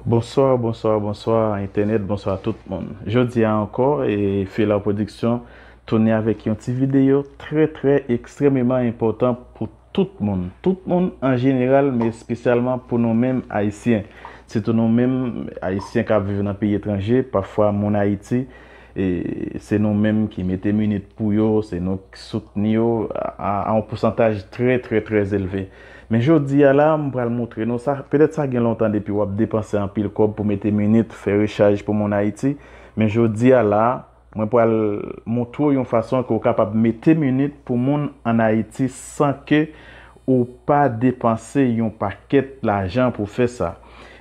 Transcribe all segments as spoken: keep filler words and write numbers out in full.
Bonswa, bonswa, bonswa entènèt, bonswa tout moun. Jodi a ankò, e Fela Production tounen avèk yon ti videyo trè, trè, ekstrèmeman enpòtan pou tout moun. Tout moun an jeneral, men espesyalman pou nou menm Ayisyen. Sitou nou menm Ayisyen k ap viv nan peyi etranje, pafwa moun Ayiti, e se nou menm ki mete minit pou yo, se nou k soutni yo a, a, a yon pousantaj trè, trè, trè elve. Men jodi a la, m pral montre nou sa. Petèt sa gen lontan depi w ap depanse anpil kòb pou mete minit, fè rechaj pou moun Ayiti. Men jodi a la, mwen pral montre w yon fason ke w kapab mete minit pou moun ann Ayiti san ke ou pa depanse yon pakèt lajan pou fè sa.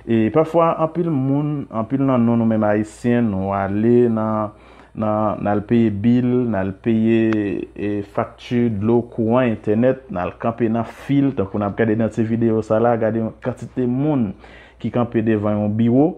E pafwa, anpil moun, anpil nan nou, nou menm Ayisyen, nou ale nan, nan, n al peye bil, n al peye, e, fakti dlo, kouran, entènèt, n al kanpe nan fil, tankou n ap gade nan ti videyo sa la, gade yon kantite moun ki kanpe devan yon biwo,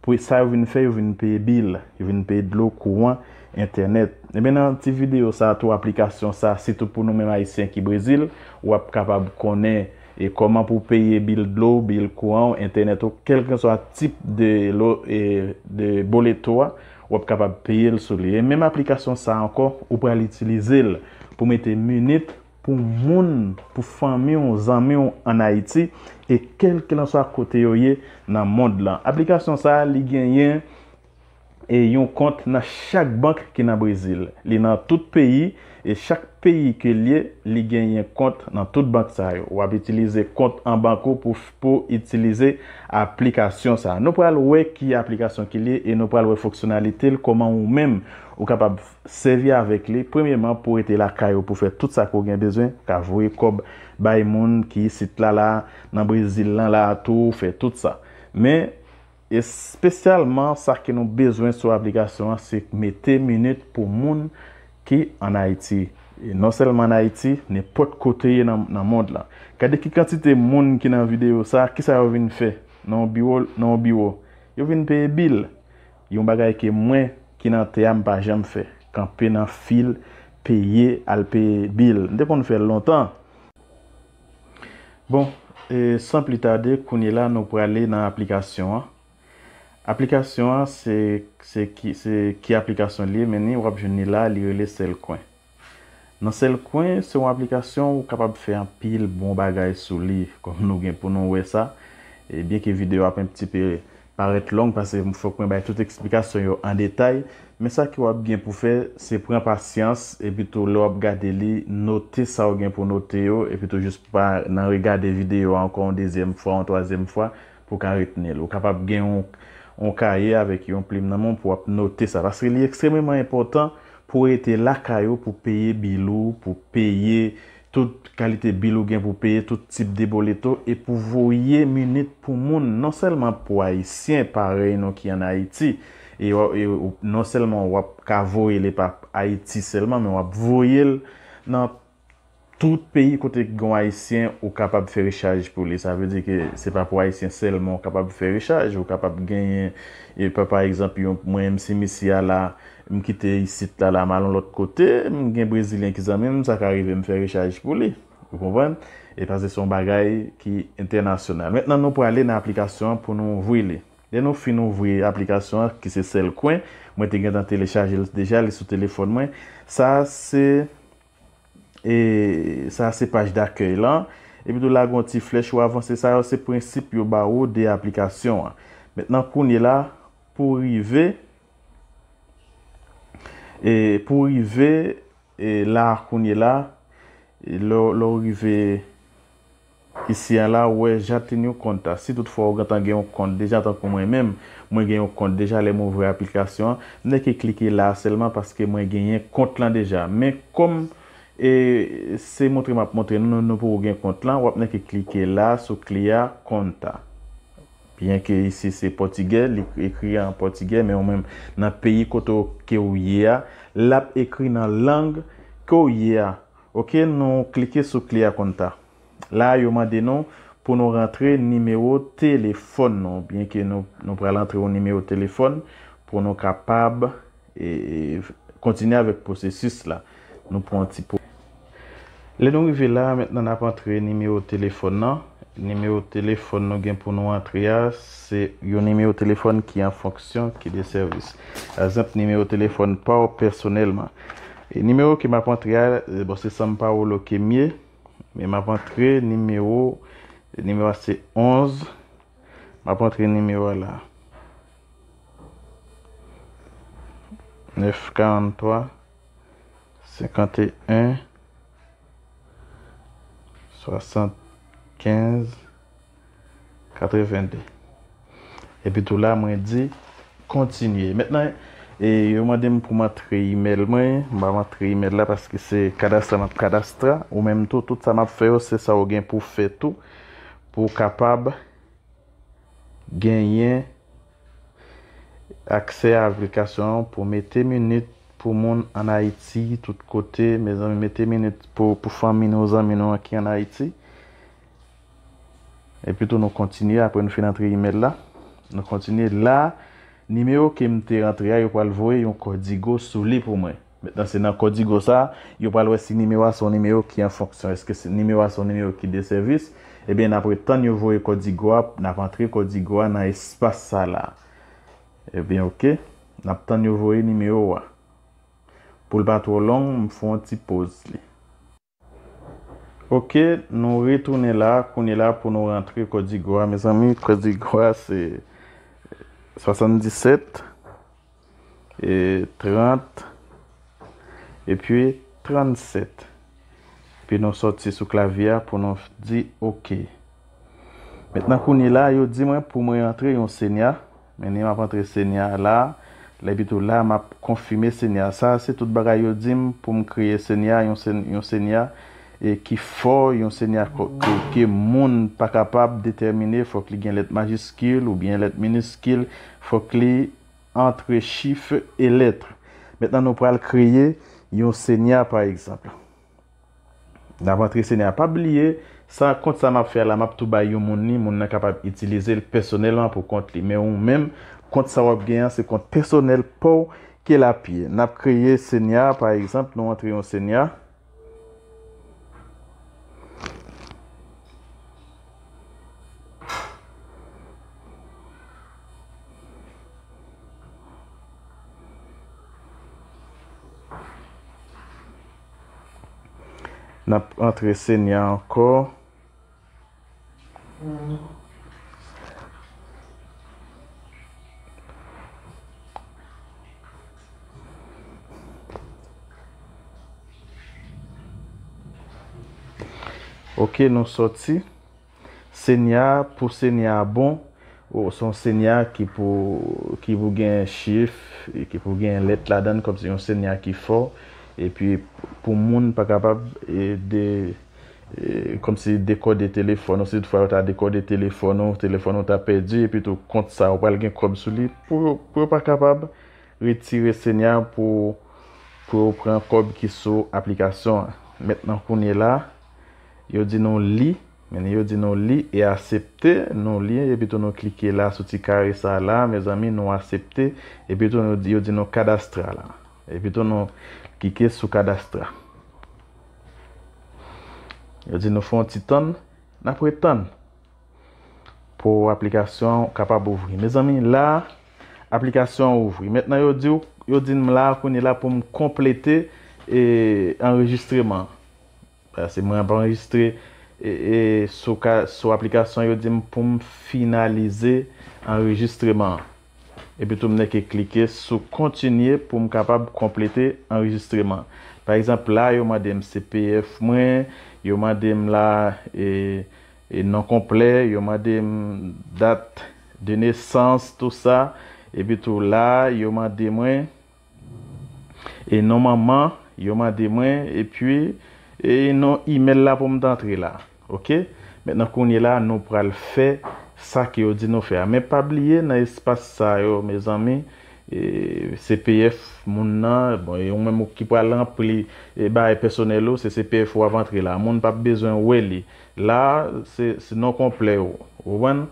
pou sa yo vin fè, yo vin peye bil, yo vin peye dlo, kouran, entènèt. Ebyen, nan ti videyo sa tou, aplikasyon sa, sitou pou nou menm Ayisyen ki Brezil, w ap kapab konnen e kòman pou peye bil dlo, bil kouran, entènèt ou, kèlkeswa tip de, lo, e, de boleto a, w ap kapab peye l sou li. E menm aplikasyon sa ankò, ou pral itilize l pou mete minit pou moun, pou fanmi w, zanmi w ann Ayiti, e kèlkelanswa kote yo ye nan mond lan. Aplikasyon sa a, li genyen e yon kont nan chak bank ki nan Brezil. Li nan tout peyi, e chak peyi ke l ye, li genyen kont nan tout bank sa yo. W ap itilize kont an bank ou pou, pou itilize aplikasyon sa. Nou pral wè ki aplikasyon ki l ye e nou pral wè fonksyonalite l, kòman ou menm ou kapab sèvi avèk li. Premyèman, pou rete lakay ou, pou fè tout sa ke w gen bezwen, ka voye kòb bay moun ki isit la, la, nan Brezil lan la tou, fè tout sa. Men, espesyalman, sa ke nou bezwen sou aplikasyon an, se mete minit pou moun ki ann Ayiti. E non sèlman ann Ayiti, nenpòt kote ye nan, nan mond lan. Gade ki kantite moun ki nan videyo sa, kisa yo vin fè nan yon biwo, nan yon biwo. Yo vin peye bil. Yon bagay ke mwen ki nan tè a m pa janm fè. Kanpe nan fil, peye, al peye bil. M te konn fè l lontan. Bon, e, san pli tade, kounye la nou prale nan aplikasyon an. Aplikasyon an se, se ki, se ki aplikasyon li ye, men ni w ap jwenn li la, li rele Sèlkwen. Nan Sèlkwen, se yon aplikasyon ou kapab fè anpil bon bagay sou li, kòm nou gen pou nou wè sa. E byenke videyo ap yon ti pe parèt long, paske fòk mwen bay tout eksplikasyon yo an detay, men sa ke w ap gen pou fè, se pran pasyans, epi tou lè w ap gade li, note sa w gen pou note yo, epi tou jis pa nan regade videyo a ankò yon dezyèm fwa, yon twazyèm fwa, pou w ka retni l. Ou kapab gen yon, yon kaye avèk yon plim nan men w pou w ap note sa, paske li ekstrèmeman enpòtan pou w rete lakay ou, pou peye bil ou, pou peye tout kalite bil ou gen pou peye, tout tip de boleto, e pou voye minit pou moun, non sèlman pou Ayisyen parèy nou ki ann Ayiti, e, w- e w- non sèlman w ap ka voye l epa Ayiti sèlman, men w ap voye l nan tout peyi kote ki gen yon Ayisyen, ou kapab fè rechaj pou li. Sa vle di ke se pa pou Ayisyen sèlman ou kapab fè rechaj, ou kapab genyen, e, pa, pa egzanp, yon, mwen menm si m isi a la, m kite isit la, la, m al yon lòt kote, m gen Brezilyen ki zanmi m, sa ka rive m fè rechaj pou li. Ou konprann? E paske se yon bagay ki entènasyonal. Mentnan, nou prale nan aplikasyon an pou nou ouvri li. Lè nou fin ouvri aplikasyon an, ki se Sèlkwen, mwen te gentan telechaje l deja, li sou telefòn mwen. Sa se, e, sa se paj dakèy lan. Epi tou la gen yon ti flèch ou avanse, sa yo se prensip yo ba ou de aplikasyon an. Mentnan kounye la, pou rive, e, pou rive, e, la kounye la, e, lè w- lè w rive isi a la, ou wè Jatinu Konta. Si toutfwa ou gentan gen yon kont deja, tankou mwen menm, mwen gen yon kont deja, lè m ouvri aplikasyon an, m nèke klike la sèlman paske mwen genyen kont lan deja. Men kòm, e, se montre m ap montre nou, nou, nou poko gen kont lan, w ap nèke klike la sou Cria Conta. Byenke isi se pòtigè, li ekri an pòtigè, men ou menm nan peyi kote w- ke w ye a, l ap ekri nan lang ke w ye a. Oke, nou klike sou Cria Conta. La, yo mande nou pou nou rantre nimewo telefòn nou, byenke nou, nou pral rantre yon nimewo telefòn pou nou kapab, e, e, kontinye avèk pwosesis la. Nou pran yon ti po. Lè nou rive la, mentnan n ap antre nimewo telefòn nan. Nimewo telefòn nou gen pou nou antre a, se yon nimewo telefòn ki an fonksyon, ki de sèvis. Pa egzanp, nimewo telefòn pa w pèsonèlman. E nimewo ke m ap antre a, e, bon, se Sampaolo ke m ye, men m ap antre nimewo, nimewo a se onz, m ap antre nimewo a la. Nèf karant twa, senkant e en, swasant kenz, katreven de. Epi tou la, mwen di kontinye. Mentnan, e, yo mande m pou m antre imèl mwen. M pa antre imèl la paske se kadastra m ap kadastra. Ou menm tou, tout sa m ap fè yo, se sa ou gen pou fè tou. Pou w kapab genyen aksè a aplikasyon an pou mete minit pou moun ann Ayiti, tout kote, mezanmi, mete minit pou, pou fanmi nou, zanmi nou an ki ann Ayiti. Epi tou nou kontinye, apre nou fin antre imèl la, nou kontinye la, nimewo ke m te rantre a, yo pral voye yon kòdigo sou li pou mwen. Mentnan, se nan kòdigo sa, yo pral wè si nimewo a se yon nimewo ki an fonksyon. Èske se, nimewo a se yon nimewo ki de sèvis? Ebyen, n ap ret tann yo voye kòdigo a, n ap antre kòdigo a nan espas sa la. Ebyen, oke, n ap tann yo voye nimewo a. Pou l pa twò long, m fè yon ti poz li. Oke, nou retounen la, kounye la pou nou rantre kòdigo a. Mezanmi, kòdigo a se swasanndisèt, e, trant, epi trannsèt. Epi nou sòti sou klavye a pou nou di oke. Mentnan kounye la, yo di mwen pou mwen rantre yon senya. Men ni m ap antre senya la. Lè epi tou la, m ap konfime senya. Sa, se tout bagay yo di m pou m kreye senya, yon sen-, yon senya, e ki fò, yon senya ko-, ke, ke moun pa kapab detèmine, fòk li gen lèt majiskil oubyen lèt miniskil, fòk li antre chif e lèt. Mentnan, nou pral kreye yon senya, pa egzanp. N ap antre senya. Pa bliye, sa, kont sa m ap fè a la, m ap tou bay yon moun li, moun nan kapab itilize l pèsonèlman pou kont li. Men ou menm, kont sa w ap gen an, se kont pèsonèl pa w ke l ap ye. N ap kreye senya, pa egzanp, nou antre yon senya. N ap antre senya ankò. Oke, nou sòti. Senya, pou senya bon, ou, se yon senya ki pou, ki pou gen chif, e ki pou gen lèt ladan l, kòmsi yon senya ki fò. Epi, pou moun pa kapab, e, de, e, kòmsi dekòde telefòn ou, si toutfwa yo ta dekòde telefòn ou, telefòn ou ta pèdi, epi tou kont sa, ou pral gen kòb sou li, pou, pou yo pa kapab retire senya pou, pou yo pran kòb ki sou aplikasyon an. Mentnan, kounye la, yo di nou li, men yo di nou li e aksepte, nou li, epi tou nou klike la sou ti kare sa la, mezanmi, nou aksepte, epi tou nou di, yo di nou kadastra la. Epi tou nou klike sou kadastra. Yo di nou fè yon ti tann, n ap ret tann pou aplikasyon an kapab ouvri. Mezanmi, la, aplikasyon an ouvri. Mentnan, yo di w, yo di m la, kounye la, pou m konplete, e, anrejistreman. Paske mwen ap anrejistre, e, e, sou ka, sou aplikasyon, yo di m pou m finalize anrejistreman an. Epi tou, m nèke klike sou kontinye pou m kapab konplete anrejistreman. Pa egzanp, la, yo mande m C P F mwen, yo mande m la, e, e non konplè, yo mande m dat de nesans, tou sa. Epi tou la, yo mande mwen, e non manman, yo mande mwen, epi, e non imèl la pou m t antre la. Oke? Mentnan, kounye la, nou pral fè sa ke yo di nou fè a. Men pa bliye, nan espas sa yo, mezanmi, e, C P F moun nan, bon, e ou menm ou ki pral ranpli, e, bagay pèsonèl ou, se C P F ou ap antre la. Moun p ap bezwen wè li. La, se, se non konplè ou. Ou konprann?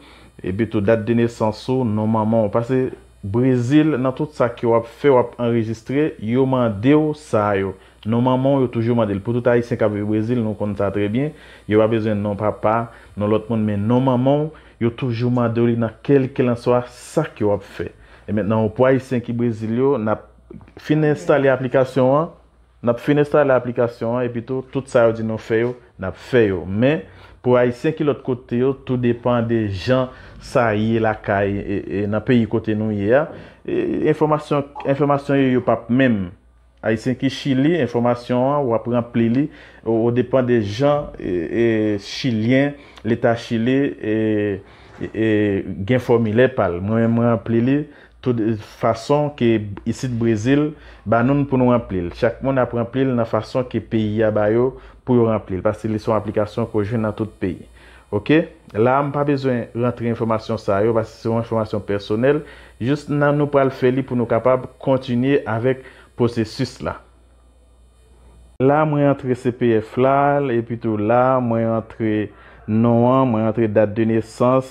Epi tou, dat de nesans ou, non manman ou. Paske Brezil, nan tout sa ke w ap fè, w ap anrejistre, yo mande w sa yo. Non manman w, yo toujou mande l. Pou tout Ayisyen k ap viv Brezil, nou konn sa trè byen. Yo pa bezwen non papa, non lòt moun, men non manman w, yo toujou mande w li nan kèlkelanswa sa ke w ap fè. E mentnan, pou Ayisyen ki Brezil yo, n ap fin enstale aplikasyon an, n ap fin enstale aplikasyon an, epi tou, tout sa yo di nou fè yo, n ap fè yo. Men, pou Ayisyen ki lòt kote yo, tou depann de jan sa ye lakay, e, e, nan peyi kote nou ye a. E, enfòmasyon, enfòmasyon yo, yo p ap menm. Ayisyen ki Chili, enfòmasyon an, w ap ranpli li, ou, ou depann de jan, e, e, Chilyen, Leta Chili, e, e, e, gen fòmilè pa l. Mwen menm, mwen ranpli li, tout fason ke isit Brezil ba nou l pou nou ranpli l. Chak moun ap ranpli l nan fason ke peyi a ba yo pou yo ranpli l, paske li se yon aplikasyon ke w jwenn nan tout peyi. Oke? La a, m pa bezwen rantre enfòmasyon sa yo, paske se yon enfòmasyon pèsonèl. Jis nan nou pral fè li pou nou kapab kontinye avèk pwosesis la. La, mwen antre C P F la, epi tou la, mwen antre non an, mwen antre dat de nesans,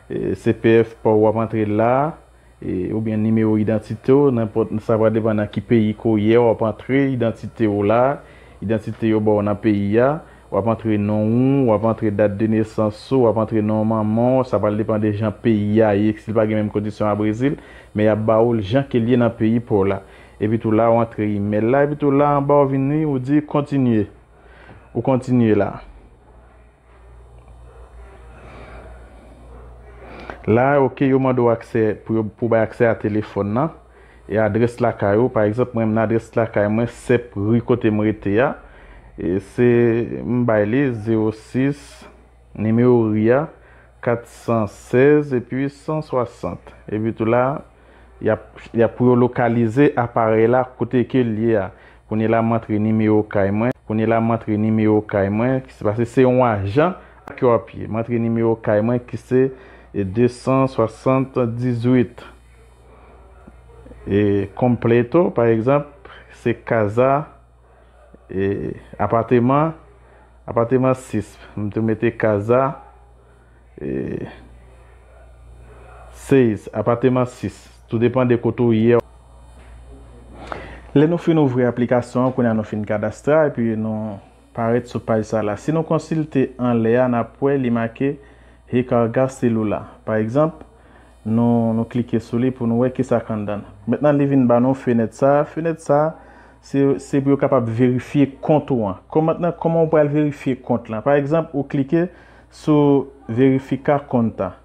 e, C P F pa w, w ap antre la, e, oubyen nimewo idantite w, nenpòt, sa va depann nan ki peyi ke w ye, w ap antre idantite w la, idantite yo ba w nan peyi a, w ap antre non ou, w ap antre dat de nesans ou, w ap antre non manman w, sa pral depann de jan peyi a ye, si l pa gen menm kondisyon a Brezil, men y ap ba w l jan ke l ye nan peyi pa w la. Epi tou la, w antre imèl la, epi tou la, anba w vini, ou di kontinye. Ou kontinye la. La, oke, yo mande w aksè, pou yo, pou bay aksè a telefòn nan. E adrès lakay ou, pa egzanp, mwen menm adrès lakay mwen, Sèp ri kote m rete a. E se, m bay li zewo sis, nimewo ri a, kat san sèz epi san swasant. Epi tou la, y ap, y ap pou yo lokalize aparèy la kote ke l ye a. Kounye la, m antre nimewo kay mwen. Kounye la, m antre nimewo kay mwen. Ki se, paske se yon ajan ke w ap ye. M antre nimewo kay mwen ki se, e, de san swasanndizwit. E, completo, pa egzanp, se kaza, e, apateman, apateman sis. M te mete kaza, e, seis, apateman sis. Tou depann de kote w ye. Lè nou fin ouvri aplikasyon an, kounye a nou fin kadastre a, epi nou parèt sou paj sa la. Si nou konsilte anlè a, n ap wè li make Recarga Celular. Pa egzanp, nou, nou klike sou li pou nou wè kisa k anndan l. Mentnan, li vin ba nou fenèt sa. Fenèt sa, se, se pou yo kapab verifye kont ou an. Kòman, mentnan, kòman ou pral verifye kont lan? Pa egzanp, ou klike sou Verifica Conta.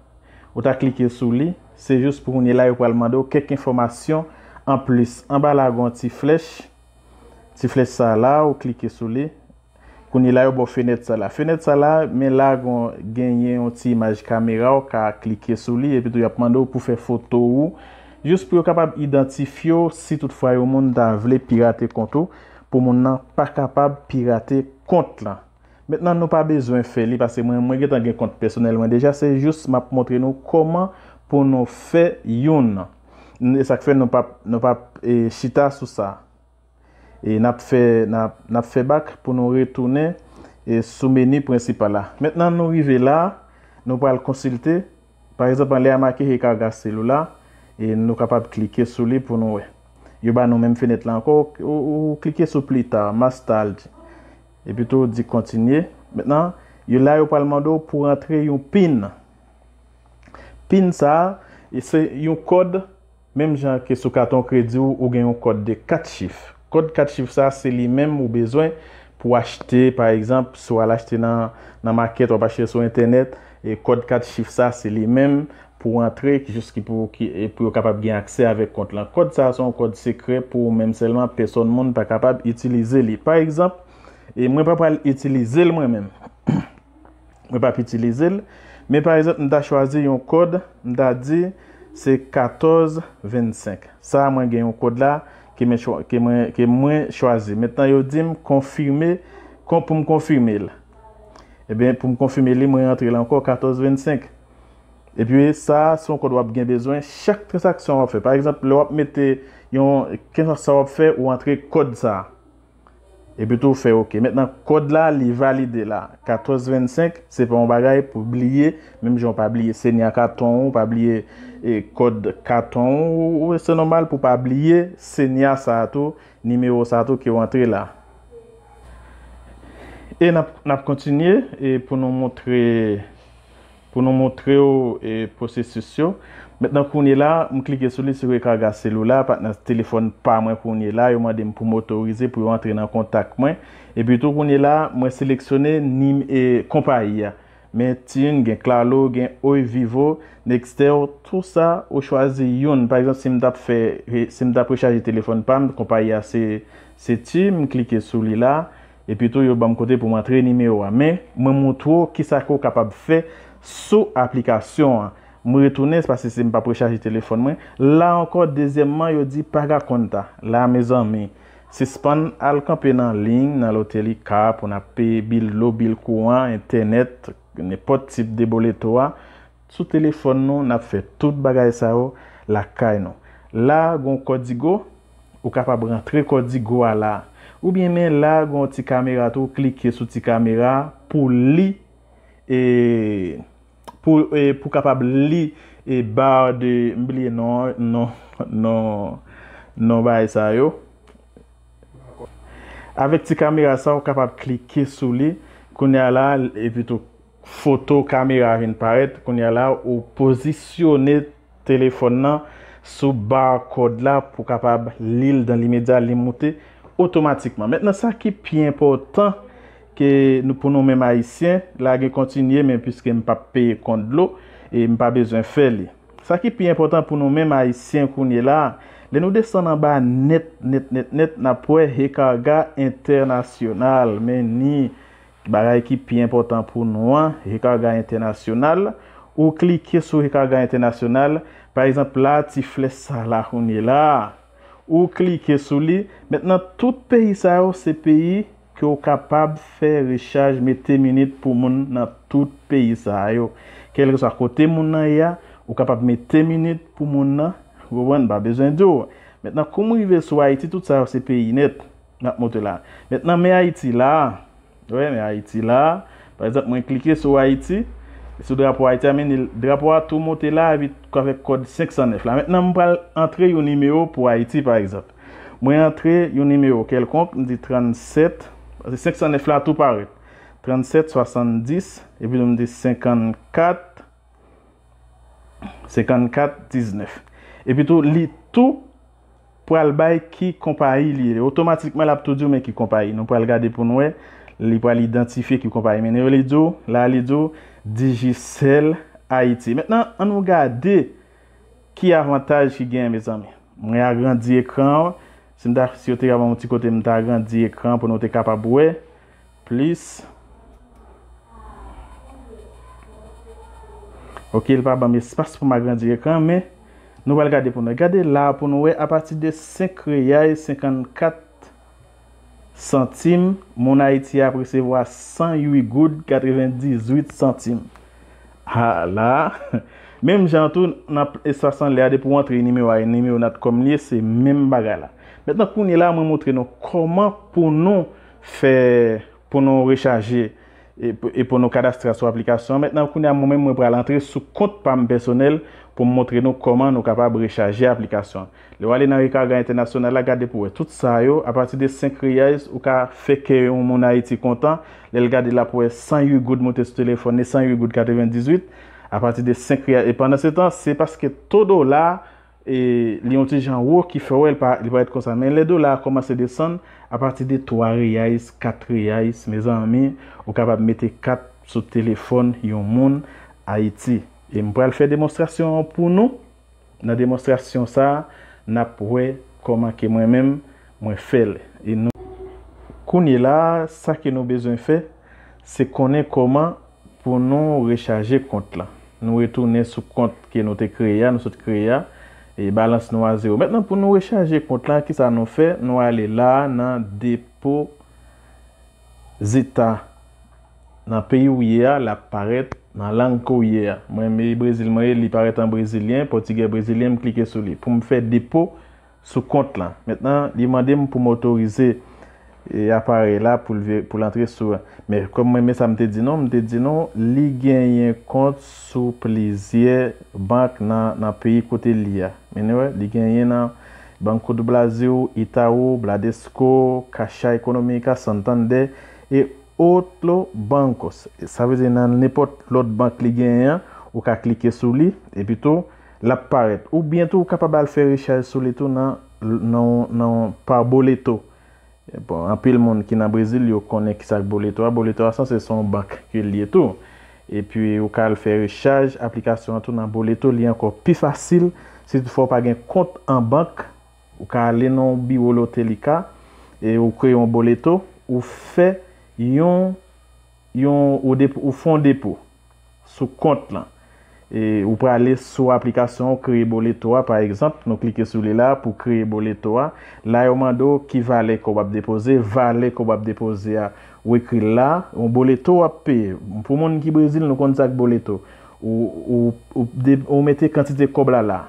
Ou ta klike sou li, se jis pou kounye la, yo pral mande w kèk enfòmasyon anplis. Anba la, gen yon ti flèch. Ti flèch sa la, ou klike sou li. Kounye la, yo ba w fenèt sa la. Fenèt sa la, men la, gon-, genyen yon ti imaj kamera, ou ka klike sou li, epi tou y ap mande w pou fè foto ou, jis pou yo kapab idantifye w si toutfwa yon moun ta vle pirate kont ou, pou moun nan pa kapab pirate kont lan. Mentnan, nou pa bezwen fè li, paske mwen, mwen gentan gen kont pèsonèl mwen deja, se jis m ap montre nou kòman pou nou fè youn. E sa k fè nou p ap, nou p ap, e, chita sou sa. E n ap fè, n ap, n ap fè bak pou nou retounen, e, sou meni prensipal la. Mentnan nou rive la, nou pral konsilte. Pa egzanp, anlè a make Recarga Celular, e nou kapab klike sou li pou nou wè. Yo ba nou menm fenèt la ankò, ou, ou klike sou Plus tard, Más tarde. Epi tou, di kontinye. Mentnan, yo la, yo pral mande w pou rantre yon pin. Pin sa a, e se yon kòd, menm jan ke sou katon kredi w, ou gen yon kòd de kat chif. Kòd kat chif sa a, se li menm ou bezwen pou w achte, pa egzanp, si w al achte nan, nan makèt, w ap achte sou entènèt, e kòd kat chif sa a, se li menm pou w antre, ki jis ki pou, ki, e pou yo kapab gen aksè avèk kont lan. Kòd sa a, se yon kòd sekrè pou ou menm sèlman, pèsòn moun pa kapab itilize li. Pa egzanp, e mwen pa pral itilize l mwen menm. Mwen p ap itilize l. Men pa egzanp, m ta chwazi yon kòd, m ta di se katòz vennsenk. Sa a, mwen gen yon kòd la ke mwen chwa-, ke mwen, ke mwen chwazi. Mentnan, yo di m konfime, kon-, pou m konfime l. Ebyen, pou m konfime li, mwen rantre l ankò, katòz vennsenk. Epi, sa a, se yon kòd w ap gen bezwen chak tranzaksyon w ap fè. Pa egzanp, lè w ap mete yon, kenswa sa w ap fè, ou antre kòd sa a. Epi tou w fè oke. Mentnan, kòd la, li valide la. Katòz vennsenk, se pa yon bagay pou bliye, menm jan w pa bliye senya katon w, w pa bliye e, kòd katon w, w, se nòmal pou w pa bliye senya sa a tou, nimewo sa a tou ke w antre la. E n ap, n ap kontinye e, pou nou montre pou nou montre w e, pwosesis yo. Mentnan kounye la, m klike sou li sou rekarga selula, patnè telefòn pa mwen kounye la, yo mande m pou m otorize pou yo antre nan kontak mwen. Epi tou kounye la, mwen seleksyone nim e konpayi a. Men Tiun, gen Claro, gen Oi, Vivo, Nextel, tou sa ou chwazi youn. Pa egzanp, si m t ap fè, si m t ap rechaje telefòn pa m, konpayi a se, se Tiun, m klike sou li la. Epi tou, yo ban m kote pou m antre nimewo a. Men, mwen montre w kisa ke w kapab fè sou aplikasyon an. M retounen, se paske se m p ap rechaje telefòn mwen. La ankò, dezyèmman, yo di paga konta. La, mezanmi, sispann al kanpe nan liy, nan Lotelikar, pou n ap peye bil dlo, bil kouran, entènèt, nenpòt tip de boleto a. Sou telefòn nou, n ap fè tout bagay sa yo lakay nou. La, gen yon kòdigo, ou kapab rantre kòdigo a la. Oubyen men la, gen yon ti kamera tou, klike sou ti kamera pou li, e, pou, e, pou kapab li, e, bar de, m bliye non, non, non, non bagay sa yo. Avèk ti kamera sa, ou kapab klike sou li. Kounye a la, epi tou foto kamera vin parèt. Kounye a la, ou pozisyone telefòn nan sou bar kòd la pou kapab li l dan limedya, li moute otomatikman. Mentnan, sa ki pi enpòtan ke nou, pou nou menm Ayisyen, la gen kontinye, men piske m p ap peye kont dlo, e m pa bezwen fè li. Sa ki pi enpòtan pou nou menm Ayisyen kounye la, lè nou desann anba nèt, nèt, nèt, nèt, n ap wè Recarga Internacional, men ni bagay ki pi enpòtan pou nou an, Recarga Internacional. Ou klike sou Recarga Internacional, pa egzanp la, ti flèch sa la kounye la. Ou klike sou li. Mentnan, tout peyi sa yo, se peyi ke w kapab fè rechaj, mete minit pou moun nan tout peyi sa yo. Kèlkeswa kote moun nan ye a, ou kapab mete minit pou moun nan, ou konprann, pa bezwen di w. Mentnan, kou m rive sou Ayiti, tout sa yo se peyi nèt. N ap montre la. Mentnan, men Ayiti la. Wi, men Ayiti la. Pa egzanp, mwen klike sou Ayiti. Sou drapo Ayiti a, men drapo a tou monte la, epi avèk kòd senk san nèf la. Mentnan, m pral antre yon nimewo pou Ayiti, pa egzanp. Mwen antre yon nimewo kèlkonk, m di trannsèt, paske senk san nèf la tou parèt. Trannsèt swasanndis, epi tou m di senkannkat, senkannkat diznèf. Epi tou, li tou pral bay ki konpayi li ye. Otomatikman, l ap tou di w men ki konpayi. Nou pral gade pou n wè. Li pral idantifye ki konpayi. Men li di w, la li di w Digicel Ayiti. Mentnan, ann nou gade ki avantaj ki genyen, mezanmi. Mwen agrandi ekran an. Si m ta, si yo te ka ban m yon ti kote, m ta agrandi ekran an pou nou te kapab wè plis. Ok, li pa ban m espas pou m agrandi ekran, men nou pral gade pou nou. Gade la pou nou wè, apati de senk reyay senkannkat santim, moun Ayiti ap resevwa san uit goud katrevendizuit santim. Ha, la. Menm jan tou, nan espas anlè a, depi w antre nimewo a, e nimewo natcom li ye, se menm bagay la. Mentnan, kounye la, mwen montre nou kòman pou nou fè, pou nou rechaje e, e pou nou kadastre sou aplikasyon an. Mentnan, kounye a, mwen menm, mwen pral antre sou kont pa m pèsonèl pou m montre nou kòman nou kapab rechaje aplikasyon an. Lè w ale nan Recarga Internacional la, gade pou w wè. Tout sa yo, apati de senk reyay, ou ka fè kè yon moun Ayiti kontan. Lè l gade la pou wè san uit goud moute sou telefòn li, san uit goud katrevendizuit. Apati de senk reyay. E pandan se tan, se paske to dola e li yon ti jan wo ki fè w wè li pa, li parèt konsa. Men lè dola a kòmanse desann, apati de twa reyay, kat reyay, mezanmi, ou kapab mete kat sou telefòn yon moun Ayiti. E m pral fè demonstrasyon an pou nou. Nan demonstrasyon sa a, n ap wè kòman ke mwen menm, mwen fè l. E nou, kounye la, sa ke nou bezwen fè, se konnen kòman pou nou rechaje kont lan. Nou retounen sou kont ke nou te kreye a, nou sot kreye a, e balans nou a zewo. Mentnan, pou nou rechaje kont lan, kisa nou fè? Nou ale la nan depo zeta. Nan peyi w ye a, l ap parèt nan lang ke w ye a. Mwen, men Brezil mwen ye, li parèt an brezilyen, pòtigè brezilyen, m klike sou li. Pou m fè depo sou kont lan. Mentnan, li mande m pou m otorize e aparèy la pou l ve- pou l antre sou. Men kòm mwen, men sa m te di nou, m te di nou, li genyen kont sou plizyè bank nan, nan peyi kote l ye a. Men nou wè, li genyen nan Banco do Brasil, Itaú, Bradesco, Caixa Econômica, Santander e Otro Bancos. Sa vle di nan nenpòt lòt bank li genyen an, ou ka klike sou li, epi tou, l ap parèt. Oubyen tou, ou kapab al fè rechaj sou li tou nan, nan, nan pa boleto. Bon, anpil moun ki nan Brezil, yo konnen kisa k boleto a. Boleto a sanse se yon bank ke l ye tou. Epi ou ka al fè rechaj aplikasyon an tou nan boleto, li ankò pi fasil. Si toutfwa ou pa gen kont an bank, ou ka ale nan yon biwo Lotelica e ou kreye yon boleto, ou fè yon, yon, ou, dep- ou fè yon depo sou kont lan. E ou prale sou aplikasyon an, ou kreye boleto a, pa egzanp, nou klike sou li la pou kreye boleto a. La, yo mande w ki valè kòb w ap depoze, valè kòb w ap depoze a, ou ekri l la, yon boleto w ap peye. Pou moun ki Brezil, nou konn sa k boleto. Ou, ou, ou, de- ou mete kantite kòb la la.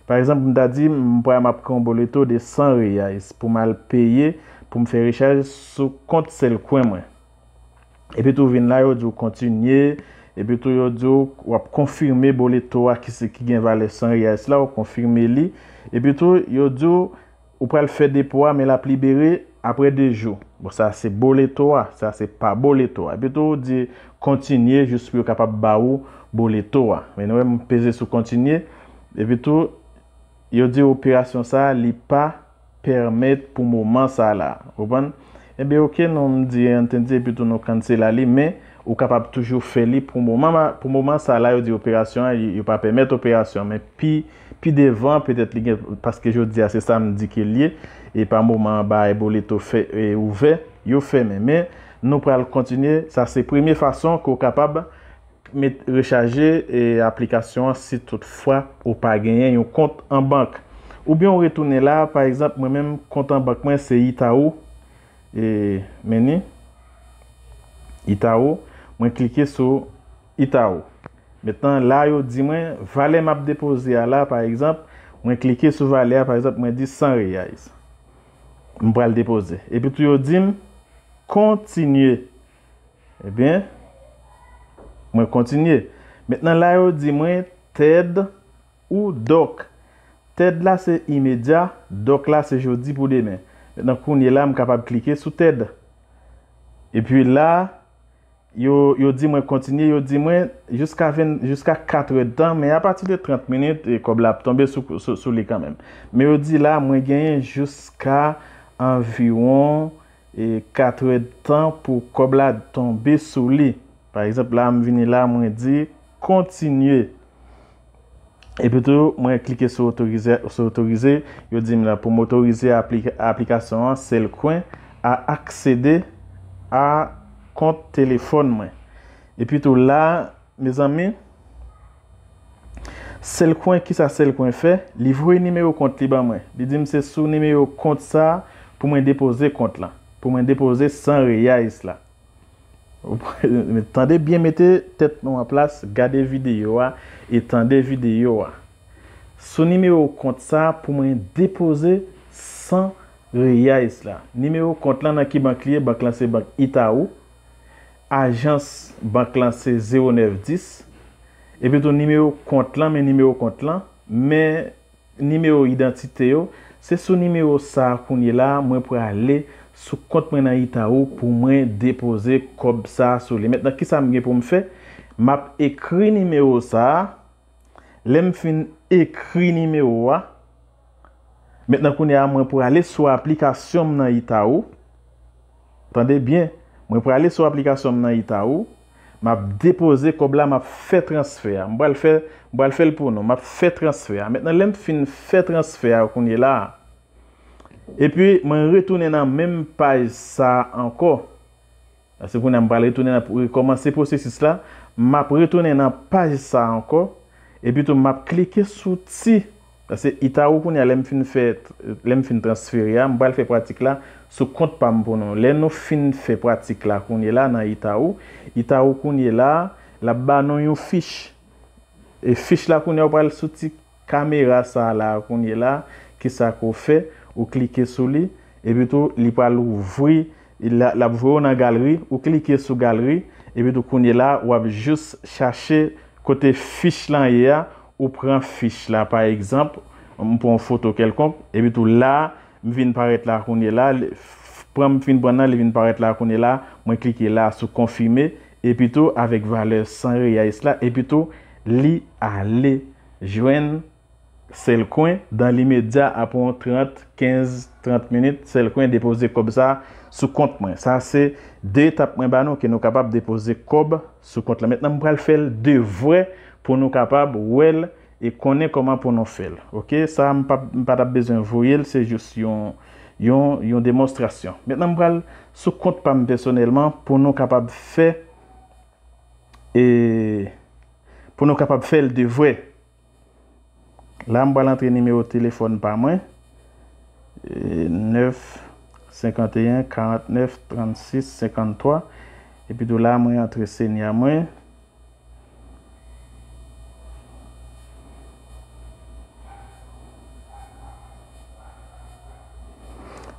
Pa egzanp, m ta di, m pral m ap kreye yon boleto de san reais pou m al peye, pou m fè rechaj sou kont Cellcoin mwen. Epi tou vin la, yo di w kontinye. Epi tou yo di w w ap konfime boleto a ki se ki gen valè san reais la, ou konfime li. Epi tou yo di w ou pral fè depo a, men l ap libere apre de jou. Bon, sa se boleto a, sa se pa boleto a. Epi tou ou di kontinye jis pou yo kapab ba ou boleto a. Men nou wè m peze sou kontinye. Epi tou yo di operasyon sa a, li pa pèmèt pou moman sa la. Ou konprann? Ebyen, oke, nou m di entendi, epi tou nou kansela li, men ou kapab toujou fè li pou moman, pou moman sa la, yo di operasyon an, yo pa pèmèt operasyon, men pi, pi devan, petèt li gen, paske jodi a se samdi ke l ye, e pa moman an bagay boleto fè, e ouvè, yo fèmen. Men nou pral kontinye, sa se premye fason ke w kapab met rechaje e aplikasyon an si toutfwa ou pa genyen yon kont an bank. Oubyen ou retounen la, pa egzanp, mwen menm kont an bank mwen se Itaú, e, men ni, Itaú, mwen klike sou Itaú. Mentnan, la yo di mwen, valè m ap depoze a la, pa egzanp, mwen klike sou valè a, pa egzanp, mwen di san reais. M pral depoze. Epi tou yo di m, kontinye. Ebyen, mwen kontinye. Mentnan la yo di mwen TED ou DOC. TED la se imedya, DOC la se jodi pou demen. Mentnan kounye la m kapab klike sou TED. Epi la, yo, yo di mwen kontinye, yo di mwen jiska ven, jiska katrè tan, men apati de trant minit, e kòb la ap tonbe sou, sou, sou li kanmenm. Men yo di la, mwen genyen jiska anviwon e katrè tan pou kòb la tonbe sou li. Pa egzanp, la, m vini la, mwen di kontinye. Epi tou, mwen klike sou otorize, sou otorize. Yo di m la pou m otorize apli- aplikasyon an, Cellcoin a accéder a kont telefòn mwen. Epi tou la, mezanmi, Cellcoin, kisa Cellcoin fè? Li voye nimewo kont li ban mwen. Li di m se sou nimewo kont sa pou mwen depoze kont lan, pou mwen depoze san reais la. Tande byen, mete tèt nou an plas, gade videyo a e tande videyo a. Sou nimewo kont sa pou mwen depoze san reais la. Nimewo kont lan nan ki bank li ye? Bank lan se bank Itaú. Ajans bank lan se zewo nèf dis. Epi tou nimewo kont lan, men nimewo kont lan, men nimewo idantite yo. Se sou nimewo sa a kounye la a, mwen prale sou kont mwen nan Itaú pou mwen depoze kòb sa a sou li. Mentnan, kisa m gen pou m fè? M ap ekri nimewo sa a. Lè m fin ekri nimewo a, mentnan kounye a mwen prale sou aplikasyon m nan Itaú. Tande byen, mwen prale sou aplikasyon m nan Itaú, m ap depoze kòb la, m ap fè transfè a. M pral fè, m pral fè l pou nou, m ap fè transfè a. Mentnan, lè m fin fè transfè a kounye la a, epi mwen retounen nan menm paj sa a ankò. Paske kounye a m pral retounen nan, rekòmanse pwosesis la. M ap retounen nan paj sa a ankò. Epi tou, m ap klike sou ti. Paske Itaú kounye a, lè m fin fè, lè m fin transfere a, m pral fè pratik la sou kont pa m pou nou. Lè nou fin fè pratik la kounye la nan Itaú, Itaú kounye la, l ap ba nou yon fich. E fich la kounye a, ou pral sou ti kamera sa a la kounye la, kisa ke w fè? Ou klike sou li, epi tou li pral ouvri, l ap voye w nan galri, ou klike sou galri, epi tou kounye la w ap jis chache kote fich lan ye a, ou pran fich la pa egzanp, m pran yon foto kèlkonk, epi tou la m vin parèt la kounye la, pran m fin pran nan li vin parèt la kounye la, mwen klike la sou konfime, epi tou avèk valè san reyais la, epi tou li ale jwenn sèl kwen, dan limedya apre yon trant, kenz, trant minit, sèl kwen depoze kòb sa sou kont mwen. Sa se de etap mwen ba nou ke nou kapab depoze kòb sou kont la. Mentnan m pral fè l de vre pou nou kapab wè l e konnen kòman pou nou fè l. Oke, sa m pa, m pa t ap bezwen voye l, se jis yon, yon, yon demonstrasyon. Mentnan m pral sou kont pa m pèsonèlman pou nou kapab fè e pou nou kapab fè l de vre. La m pral antre nimewo telefòn pa mwen, nèf senkanteyen karantnèf trannsis senkanntwa, epi tou la mwen antre senya mwen.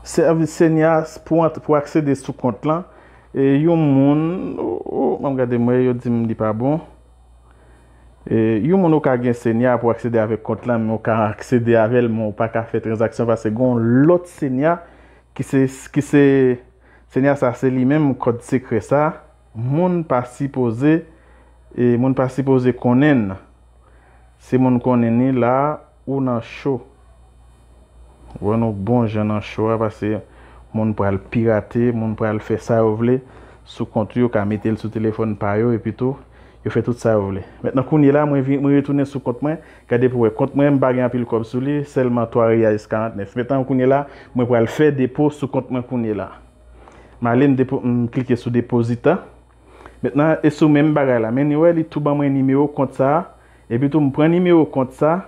Sèvis senya pou, pou aksede sou kont lan, e yon moun, oh, oh, m ap gade mwen, yo di m li pa bon. E, yon moun ou ka gen senya pou aksede avèk kont lan, men ou ka aksede avè l, men ou pa ka fè tranzaksyon paske gen yon lòt senya ki se, ki se, senya sa se li menm kòd sekrè sa, moun pa sipoze, e, moun pa sipoze konnen l. Si moun konnen li la, ou nan cho. Ou wè nou bon jan nan cho a, paske moun pral pirate, moun pral fè sa yo vle sou kont yo, ka mete l sou telefòn pa yo, epi tou, yo fè tout sa yo vle. Mentnan kounye la, mwen vin, mwen retounen sou kont mwen, gade pou wè kont mwen, m pa gen anpil kòb sou li, sèlman twa reyais karantnèf. Mentnan kounye la, mwen pral fè depo sou kont mwen kounye la. M ale, m depo, m klike sou depozita. Mentnan, e sou menm bagay la. Men ni wè, li tou ban mwen nimewo kont sa a. Epi tou, m pran nimewo kont sa.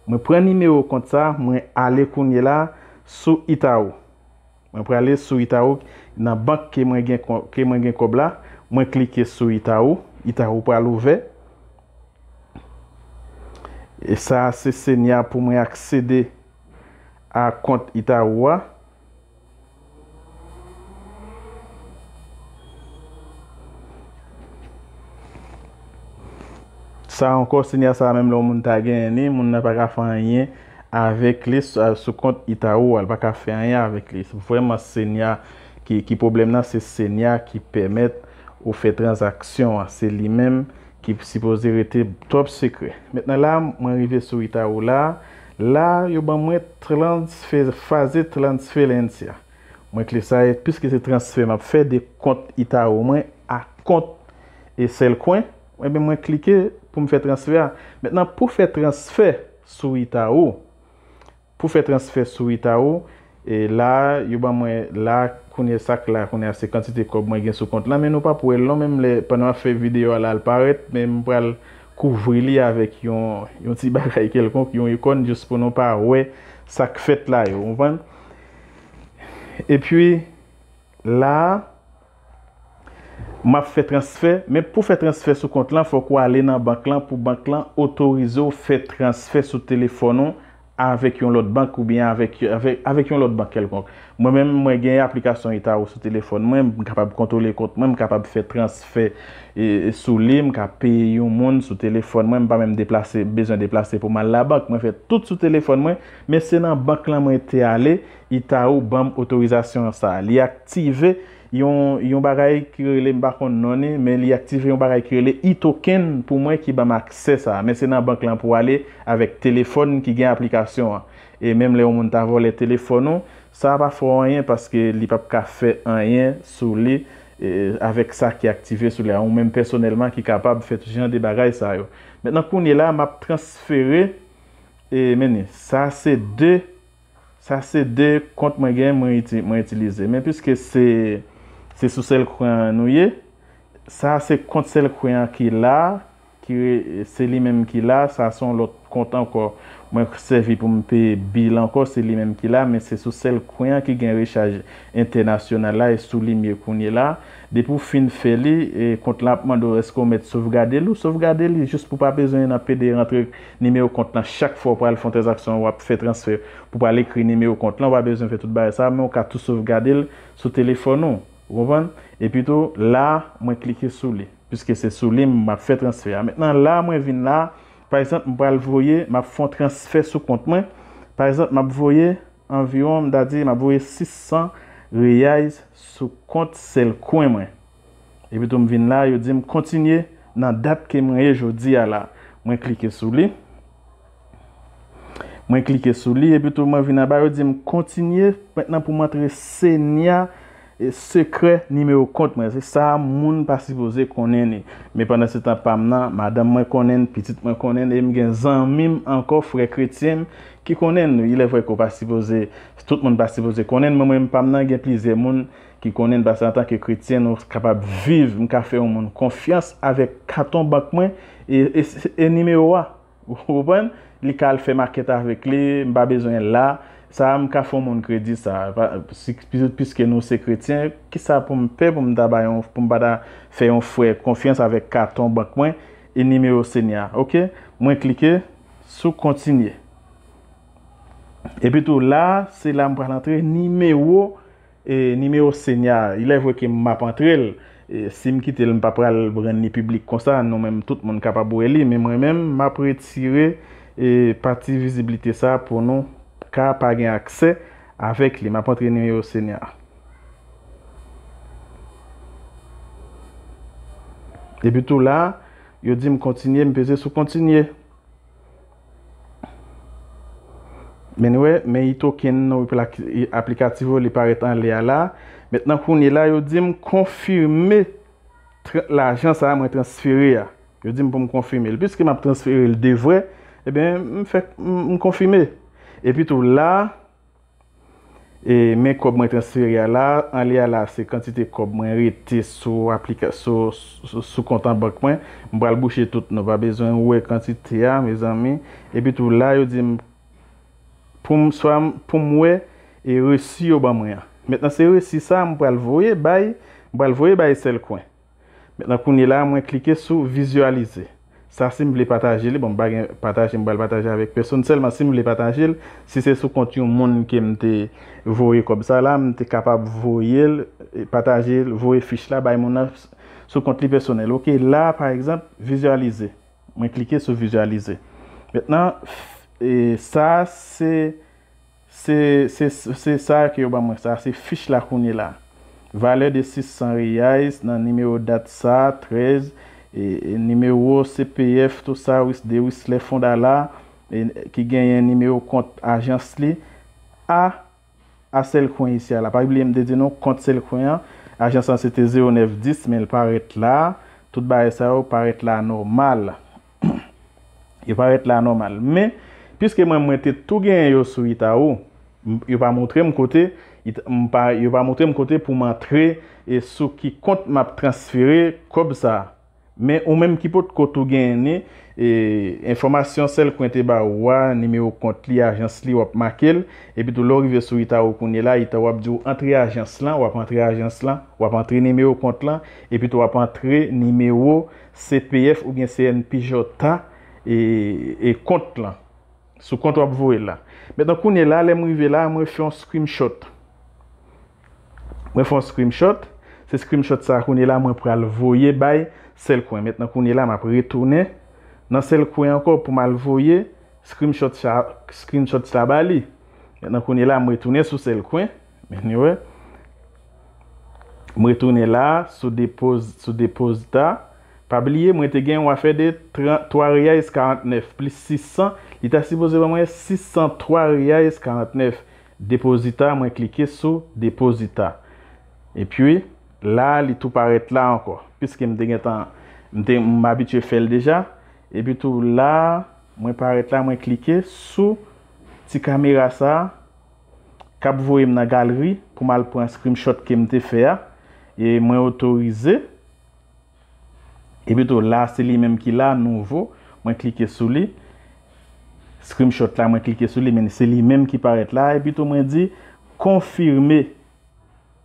Mwen pran nimewo kont sa, mwen ale kounye la sou Itaú. Mwen prale sou Itaú nan bank ke mwen gen, ke mwen gen kòb la. Mwen klike sou Itaú. Itaú pral ouvè. E sa a se senya pou mwen aksede a kont Itaú a. Sa ankò, senya sa a menm lè yon moun ta genyen li, moun nan pa ka fè anyen avèk li sou, sou kont Itaú a, li pa ka fè anyen avèk li. Vrèman, senya ki, ki pwoblèm nan, se senya ki pèmèt ou fè tranzaksyon an. Se li menm ki sipoze rete twòp sekrè. Mentnan la, mwen rive sou Itaú la. La, yo ban mwen transfè, faze transferência. Mwen klike sa, e piske se transfè m ap fè de kont Itaú mwen a kont e sèl kwen, enben mwen klike pou m fè transfè a. Mentnan, pou fè transfè sou Itaú, pou fè transfè sou Itaú, e la, yo ban mwen la, kounye sa k la, kounye a se kantite kòb mwen gen sou kont lan, men nou p ap wè l non, menm lè, pandan m ap fè videyo a la, l parèt, men m pral kouvri li avèk yon, yon ti bagay kèlkonk, yon ikòn, jis pou nou pa wè sa k fèt la yo, w konprann? Epi, la a, m ap fè transfè, men pou fè transfè sou kont lan, fòk ou ale nan bank lan pou bank lan otorize w fè transfè sou telefòn ou avèk yon lòt bank oubyen avèk, avèk, avèk yon lòt bank kèlkonk. Mwen menm, mwen gen aplikasyon Itaú sou telefòn mwen, m kapab kontwole kont mwen, m kapab fè transfè, e, sou li, m ka peye yon moun sou telefòn mwen, m pa menm deplase, bezwen deplase pou m al labank. Mwen fè tout sou telefòn mwen, men se nan bank lan mwen te ale, Itaú ban m otorizasyon sa a. Li aktive yon, yon bagay ki rele, m pa konn non li, men li aktive yon bagay ki rele e-token pou mwen ki ban m aksè sa a. Men se nan bank lan pou w ale avèk telefòn ki gen aplikasyon an. E menm lè yon moun ta vòlè telefòn ou, sa pa fè w anyen paske li p ap ka fè anyen sou li, e, avèk sa ki aktive sou li a. Ou menm pèsonèlman ki kapab fè tout jan de bagay sa yo. Mentnan kounye la, m ap transfere, e, men ni, sa se de Sa se de kont mwen gen, mwen iti-, mwen itilize. Men piske se, se sou sèl kwen an nou ye, sa se kont sèl kwen an ki la, ki re- se li menm ki la, sa se yon lòt kont ankò. Mwen sèvi pou m peye bil ankò, se li menm ki la, men se sou sèl kwen an ki gen rechaj entènasyonal la, e sou li m ye kounye la. Depi w fin fè li, e kont lan ap mande w èske w mèt sovgade l, ou sovgade li jis pou w pa bezwen nan pede rantre nimewo kont lan chak fwa w pral fè yon tranzaksyon, w ap fè transfè, pou w pral ekri nimewo kont lan, w pa bezwen fè tout bagay sa, men w ka tou sovgade l sou telefòn ou. Ou konprann? Epi tou, la, mwen klike sou li, piske se sou li m ap fè transfè a. Mentnan, la, mwen vin la, pa egzanp, m pral voye, m ap fè yon transfè sou kont mwen. Pa egzanp, m ap voye anviwon, m ta di, m ap voye sis san reais sou kont sèl kwen mwen. Epi tou, m vin la, yo di m kontinye nan dat ke mwen ye jodi a la. Mwen klike sou li. Mwen klike sou li, epi tou mwen vin anba, yo di m kontinye. Mentnan pou m antre senya, e, sekrè nimewo kont mwen. Se sa moun pa sipoze konnen li. Men pandan se tan pa m nan, madanm mwen konnen l, pitit mwen konnen l, e m gen zanmi m ankò, frè kretyen m, ki konnen l. Il est vrai ke w pa sipoze, tout moun pa sipoze konnen l, men mwen menm pa m nan, gen plizyè moun ki konnen l, paske antanke kretyen, nou kapab viv, m ka fè yon moun konfyans avèk katon bank mwen e, e, e nimewo a. Ou konprann? Li ka al fè makèt avèk li, m pa bezwen la. Sa a, m ka fè yon moun kredi sa. Pa- si- pi- Piske nou se kretyen, kisa pou m pè pou m ta ba yon, pou m pa ta fè yon frè konfyans avèk katon bank mwen e nimewo senya? Oke, mwen klike sou kontinye. Epi tou la, se la m pral antre nimewo e, nimewo senya a, il est vrai ke m ap antre l, e, si m kite l, m pa pral rann li piblik konsa, nou menm tout moun kapab wè li, men mwen menm, m ap retire, e, pati viziblite sa pou nou ka pa gen aksè avèk li. M ap antre nimewo senya a. Epi tou la, yo di m kontinye, m peze sou kontinye. Men nou wè, men iToken nou, aplikativo li parèt anlè a la. Mentnan kounye la, yo di m konfime tra- lajan sa a mwen transfere a. Yo di m pou m konfime l. Piske m ap transfere l de vrè, ebyen, m fè m, m konfime. Epi tou la, e, men kòb mwen transfere a la, anlè a la, se kantite kòb mwen rete sou aplika- sou, sou, sou kont an bank mwen. M pral bouche tout, nou pa bezwen wè kantite a, mezanmi. Epi tou la, yo di m pou m, swa m- pou m wè, e, resi yo ban mwen an. Mentnan, se resi sa a m pral voye bay, m pral voye bay sèl kwen. Mentnan, kounye la, mwen klike sou vizyalize. Sa, si m vle pataje li, bon, m pa gen pataje, m pral pataje avèk pèsonn. Sèlman, si m vle pataje l, si se sou kont yon moun ke m te voye kòb sa la, m te kapab voye l, e, pataje l, voye fich la bay moun nan sou kont li pèsonèl. Oke, la, pa egzanp, vizyalize. Mwen klike sou vizyalize. Mentnan, e, sa, se Se, se, se sa ke yo ban mwen sa, se fich la kounye la. Valè de sis san reais nan nimewo dat sa, trèz, e, e nimewo C P F, tou sa, Wis- de Wislè Fondala, e, ki genyen nimewo kont ajans li, a, a sèl kwen isi a la. Pa bliye m te di nou, kont sèl kwen an, ajans lan se te zewo nèf dis, men l parèt la, tout bagay sa yo parèt la nòmal. Yo parèt la nòmal. Men, piske mwen, mwen te tou genyen yo sou Itaú, m- yo pa montre m kote, Ita- m pa, yo pa montre m kote pou m antre e sou ki kont m ap transfere kòb sa a. Men ou menm ki potko tou genyen ni, e, enfòmasyon sèl kwen te ba ou a, nimewo kont li, ajans li, w ap make l, epi tou lè w rive sou Itaú kounye la, Itaú ap di w antre ajans lan, w ap antre ajans lan, w ap antre nimewo kont lan, epi tou w ap antre nimewo C P F oubyen C N P J a, e, e kont lan. Sou kont w ap voye l la. Mentnan, kounye la, lè m rive la, mwen fè yon screenshot. Mwen fè yon screenshot. Se screenshot sa a, kounye la, mwen pral voye bay sèl kwen. Mentnan, kounye la, m ap retounen nan sèl kwen ankò pou m al voye screenshot sa, screenshot sa ba li. Mentnan, kounye la, m retounen sou sèl kwen. Anyway, m retounen la, sou depoz-, sou depozita. Pa bliye, mwen te gen yon afè de trant, twa reais karantnèf plis sis san. Li ta sipoze ban mwen sis san twa reais karantnèf. Depozita, mwen klike sou depozita. Epi, la, li tou parèt la ankò. Piske m te gentan, m te, m abitye fè l deja. Epi tou la, mwen parèt la, mwen klike sou ti kamera sa a k ap voye m nan galri pou m al pran screenshot ke m te fè a. E mwen otorize. Epi tou la, se li menm ki la, nouvo. Mwen klike sou li. Screenshot la, mwen klike sou li, men se li menm ki parèt la. Epi tou, mwen di konfime.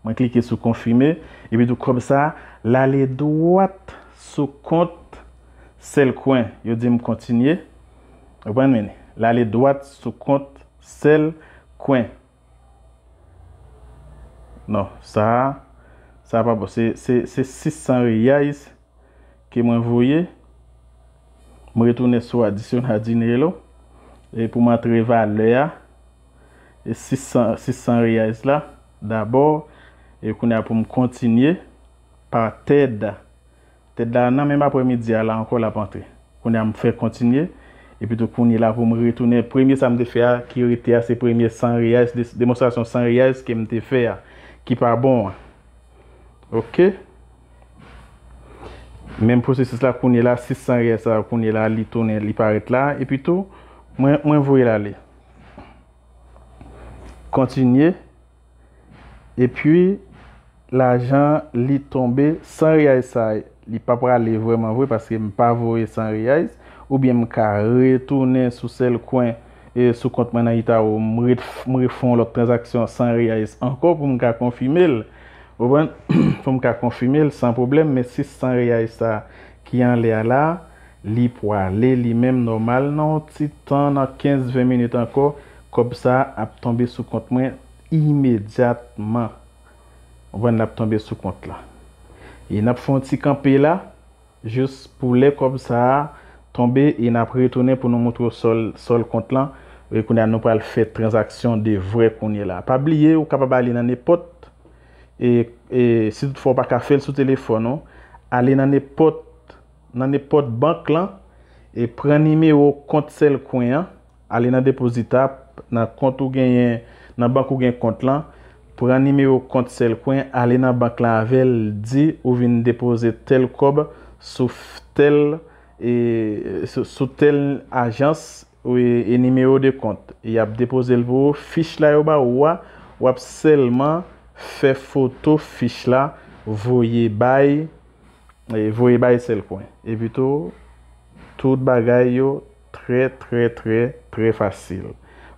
Mwen klike sou konfime. Epi tou, kòb sa, l ale dwat sou kont Sèlkwen. Yo di m kontinye. Ou konprann, men l ale dwat sou kont Sèlkwen. Non, sa a, sa a pa bon. Se, se, se sis san reais ke mwen voye. Mwen retounen sou adisyonal dinero. E pou m antre valè a, e sis san, sis san reais la, dabò, e kounye a pou m kontinye pa tèd. Tèd la, nan menm aprèmidi a la ankò, l ap antre. Kounye a, m fè kontinye. Epi tou, kounye la, pou m retounen, premye sa m te fè a, ki rete a, se premye san reais, de- demonstrasyon san reais ke m te fè a, ki pa bon an. Oke? Menm pwosesis la, kounye la, sis san reais sa, kounye la, li tounen, li parèt la. Epi tou, mwen, mwen voye l ale. Kontinye. Epi, lajan li tonbe san reais sa, li pa prale vrèman vre paske m pa voye san reais, oubyen m ka retounen sou Sèlkwen, e sou kont mwen nan Itaú, m ret- m refè yon lòt tranzaksyon san reais ankò pou m ka konfime l. Ou konprann? Pou m ka konfime l san pwoblèm, men sis san reais sa ki anlè a la, li prale li menm nòmal nan yon ti tan, nan kenz ven minit ankò, kòb sa ap tonbe sou kont mwen imedyatman. Ou konprann, l ap tonbe sou kont la. E n ap fè yon ti kanpe la, jis pou lè kòb sa a tonbe, e n ap retounen pou nou montre w sòl, sòl kont lan. E kounye a, nou pral fè tranzaksyon de vrè kounye la. Pa bliye, ou kapab ale nan nenpòt, e, e si toutfwa w pa ka fè l sou telefòn ou, ale nan nenpòt, nan nenpòt bank lan, e pran nimewo kont Sèlkwen an, ale nan Deposita, nan kont ou genyen, nan bank ou gen kont lan, pran nimewo kont Sèlkwen, ale nan bank lan avè l, di ou vin depoze tèl kòb sou f- tèl, e, sou, sou tèl ajans, e, e nimewo de kont. Y ap depoze l pou ou. Fich la yo ba ou a, w ap sèlman fè foto fich la, voye bay, e voye bay Sèlkwen. Epi tou, tout bagay yo trè, trè, trè, trè fasil.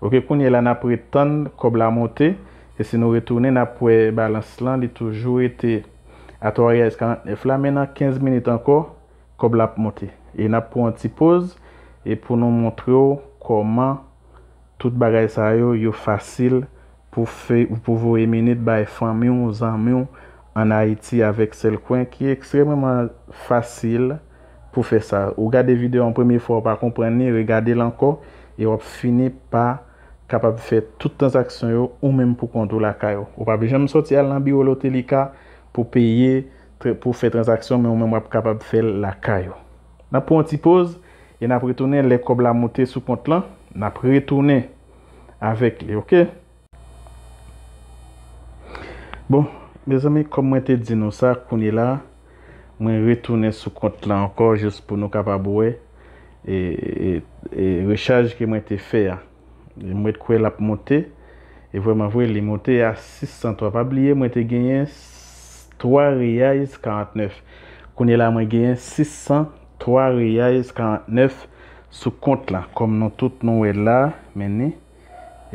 Oke, kounye la, n ap ret tann kòb la monte. E si nou retounen, n ap wè balans lan, li toujou rete a twa reais karant nèf la, men nan kenz minit ankò, kòb la ap monte. E n ap pran yon ti poz, e pou nou montre w kòman tout bagay sa yo, yo fasil pou fè, pou voye minit bay fanmi w, zanmi w ann Ayiti avèk Sèlkwen, ki ekstrèmeman fasil pou fè sa. Ou gade videyo a yon premye fwa, ou pa konprann li, regade l ankò, e w ap fini pa kapab fè tout tranzaksyon yo ou menm pou kont ou lakay ou. Ou p ap janm sòti al nan biwo Lotelika pou peye, pou fè tranzaksyon, men ou menm w ap kapab fè l lakay ou. N ap pran yon ti poz, e n ap retounen lè kòb la monte sou kont lan, n ap retounen avèk li, oke? Bon, mezanmi, kòm mwen te di nou sa, kounye la, mwen retounen sou kont lan ankò, jis pou nou kapab wè, e, e, e rechaj ke mwen te fè a. E mwen kwè l ap monte, e vrèman vre, li monte a sis san twa. Pa bliye, mwen te genyen s- twa reais karant nèf. Kounye la, mwen genyen sis san twa reais karant nèf sou kont la. Kòm nou tout nou wè la, men ni,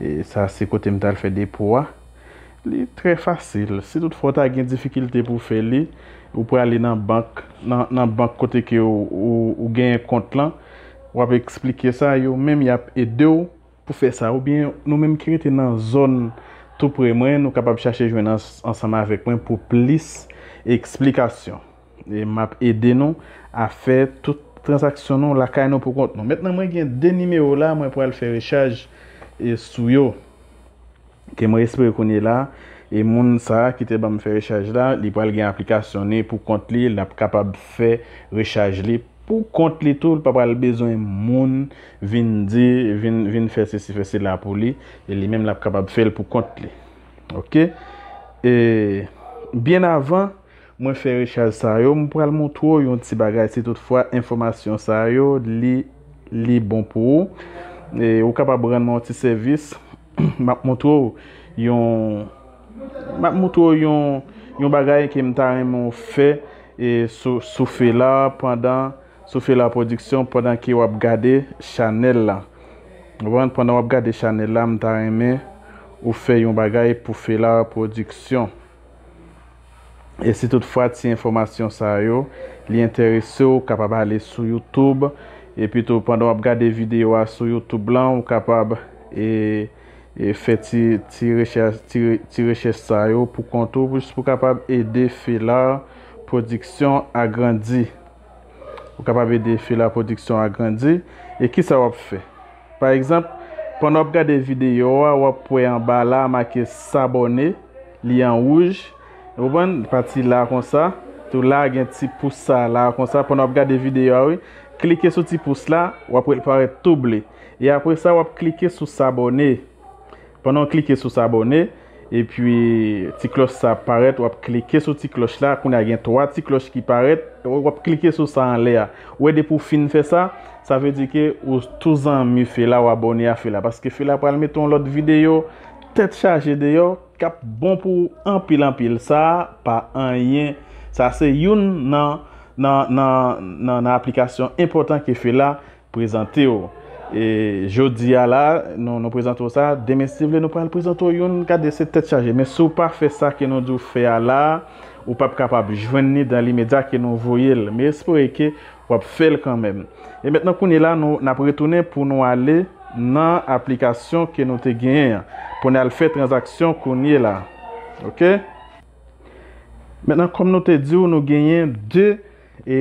e sa se kote m t al fè depo a. Li trè fasil. Si toutfwa w ta gen difikilte pou w fè li, ou prale nan bank, nan, nan bank kote ke ou, ou, ou genyen kont lan, w ap eksplike sa, yo menm y ap ede w pou fè sa. Oubyen nou menm ki rete nan zòn tou pre mwen, nou kapab chache jwenn ans- ansanm avèk mwen pou plis eksplikasyon. E m ap ede nou a fè tout tranzaksyon nou lakay nou pou kont nou. Mentnan mwen gen de nimewo la, mwen pral fè rechaj e sou yo. Ke mwen espere kounye la, e moun sa a ki te ban m fè rechaj la, li pral gen aplikasyon ni pou kont li, l ap kapab fè rechaj li pou kont li tou, li pa pral bezwen moun vin di, vin, vin fè sesi, fè sela pou li, e li menm l ap kapab fè l pou kont li. Oke? E byen avan mwen fè rechaj sa yo, m pral montre w yon ti bagay si toutfwa enfòmasyon sa yo, li, li bon pou ou. E ou kapab rann mwen yon ti sèvis. M ap montre w yon, m ap montre w yon, yon bagay ke m ta renmen w fè, e sou, sou Fela pandan, sou Fela Production pandan ke w ap gade chanèl la. Ou konprann? Pandan w ap gade chanèl la, m ta renmen ou fè yon bagay pou Fela Production. E si toutfwa ti enfòmasyon sa yo, li enterese w, ou kapab ale sou YouTube. Epi tou, pandan w ap gade videyo a sou YouTube lan, ou kapab e, e fè ti, ti rechèch, ti, re- ti rechèch sa yo pou kont ou, jis pou kapab ede Fela Production a grandi. Ou kapab ede Fela Production a grandi. E kisa w ap fè? Pa egzanp, pandan w ap gade videyo a, w ap wè anba la make sabòne, li an wouj. Ou konprann? Pati la konsa. Tou la gen ti pous sa la konsa. Pandan w ap gade videyo a, wi, klike sou ti pous la, w ap wè l parèt tou ble. E apre sa, w ap klike sou sabòne. Pandan w klike sou sabòne, epi ti klòch sa ap parèt, w ap klike sou ti klòch la. Kounye a gen twa ti klòch ki parèt, w ap klike sou sa anlè a. Ou wè, depi w fin fè sa, sa vle di ke ou tou zanmi Fela, w abòne a Fela. Paske Fela pral mete yon lòt videyo tèt chaje deyò, k ap bon pou ou anpil, anpil. Sa a pa anyen. Sa se youn nan, nan, nan, nan, nan aplikasyon enpòtan ke Fela prezante w. E jodi a la, nou, nou prezante w sa. Demen, si Dye vle, nou pral prezante w youn. Gade, se tèt chaje. Men si w pa fè sa ke nou di w fè a la, ou p ap kapab jwenn li dan limedya ke nou voye l. Men espere ke w ap fè l kanmenm. E mentnan, kounye la, nou, n ap retounen pou nou ale nan aplikasyon ke nou te genyen an, pou n al fè tranzaksyon kounye la. Oke? Mentnan, kòm nou te di w, nou genyen de e,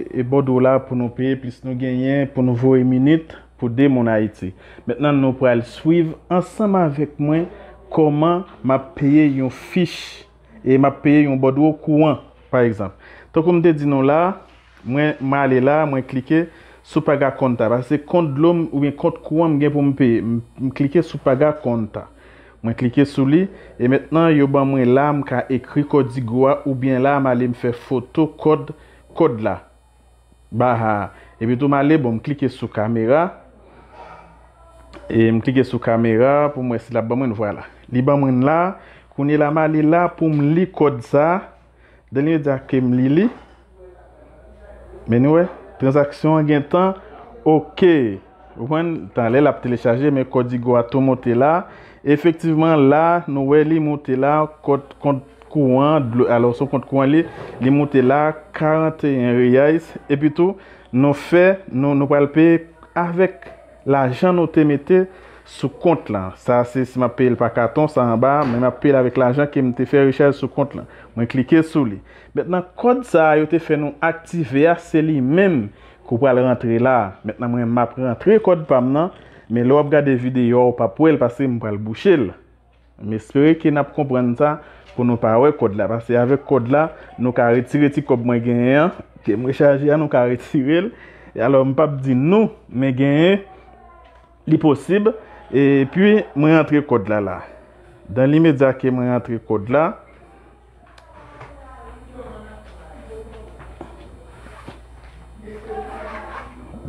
e bòdwo la pou nou peye, plis nou genyen pou nou voye minit pou de moun Ayiti. Mentnan, nou pral swiv ansanm avèk mwen kòman m ap peye yon fich, e m ap peye yon bòdwo kouran, pa egzanp. Tankou m te di nou la, mwen, m ale la, mwen klike sou Paga Conta, paske se kont dlo m oubyen kont kouran m gen pou m peye. M, m klike sou Paga Conta. Mwen klike sou li, e mentnan yo ban mwen la, m ka ekri kòdigo a, oubyen la, m ale m fè foto kòd, kòd la. Baha. Epi tou m ale, bon, m klike sou kamera. E m klike sou kamera pou m wè si l ap ban mwen, vwala. Li ban mwen la. Kounye la, m ale la pou m li kòd sa. Dan limedya ke m li li, men nou wè, tranzaksyon an gentan oke. Ou konprann? Talè l ap telechaje, men kòdigo a tou monte la. Efektivman, la, nou wè li monte la, kont, kont kouran, dlo, alò, se yon kont kouran li, li monte la, karanteyen reais. Epi tou, nou fè, nou, nou pral peye avèk lajan nou te mete sou kont lan. Sa se si m ap peye l pa katon, sa anba, men m ap peye l avèk lajan ke m te fè rechaj sou kont lan. Mwen klike sou li. Mentnan, kòd sa a yo te fè nou aktive a, se li menm ke w pral rantre la. Mentnan, mwen, m ap rantre kòd pa m nan, men lè w ap gade videyo a, w p ap wè l paske m pral bouche l. M espere ke n ap konprann sa pou nou pa wè kòd la. Paske avèk kòd la, nou ka retire ti kòb mwen genyen an, ke m rechaje a, nou ka retire l. E alò, m p ap di nou, men genyen, li posib. Epi, mwen rantre kòd la la. Dan limedya ke mwen rantre kòd la,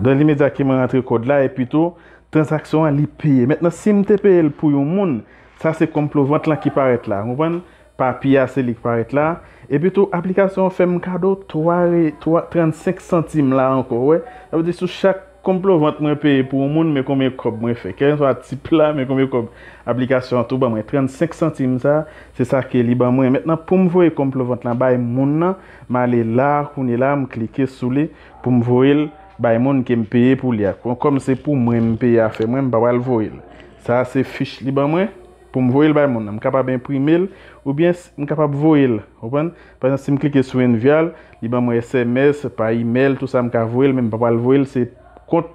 dan limedya ke mwen rantre kòd la, epi tou, tranzaksyon an li peye. Mentnan, si m te peye l pou yon moun, sa se konplovant lan ki parèt la. Ou konprann? Papye a se li ki parèt la. Epi tou, aplikasyon an fè m kado twa re, twa, trannsenk santim la ankò, wè. Sa vle di sou chak konplovant mwen peye pou yon moun, men konbyen kòb mwen fè. Kèlkeswa tip la, men konbyen kòb aplikasyon an tou ban mwen. Trannsenk santim sa, se sa ke li ban mwen. Mentnan, pou m voye konplovant lan bay moun nan, m ale la, kounye la, m klike sou li pou m voye l bay moun ke m peye pou li a. Kon, kòm se pou mwen m peye afè mwen, m pa pral voye l. Sa a se fich li ban mwen pou m voye l bay moun nan. M kapab enprime l oubyen s- m kapab voye l. Ou konprann? Pa egzanp, si m klike sou envya l, li ban mwen S M S, pa imèl, tou sa m ka voye l, men m pa pral voye l, se kont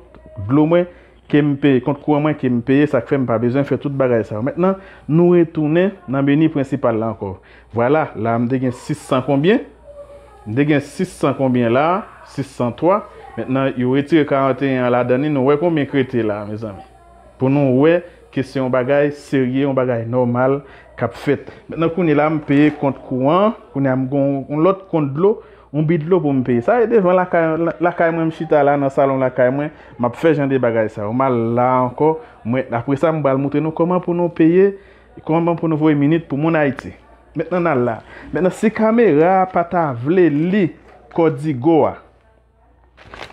dlo mwen ke m peye, kont kouran mwen ke m peye, sa k fè m pa bezwen fè tout bagay sa yo. Mentnan, nou retounen nan meni prensipal la ankò. Vwala, la m te gen sis san konbyen? M te gen sis san konbyen la? Sis san twa. Mentnan, yo retire karanteyen an ladan li, nou wè konbyen k rete la, mezanmi. Pou nou wè ke se yon bagay serye, yon bagay nòmal k ap fèt. Mentnan, kounye la, m peye kont kouran, kounye a m gen yon, yon lòt kont dlo, yon bi dlo pou m peye. Sa e devan lakay, la- lakay mwen, m chita la nan salon lakay mwen, m ap fè jan de bagay sa yo. M al la ankò, mwen, apre sa, m pral montre nou kòman pou nou peye, kòman pou nou voye minit pou moun Ayiti. Mentnan, n al la. Mentnan, si kamera a pa ta vle li, Código a.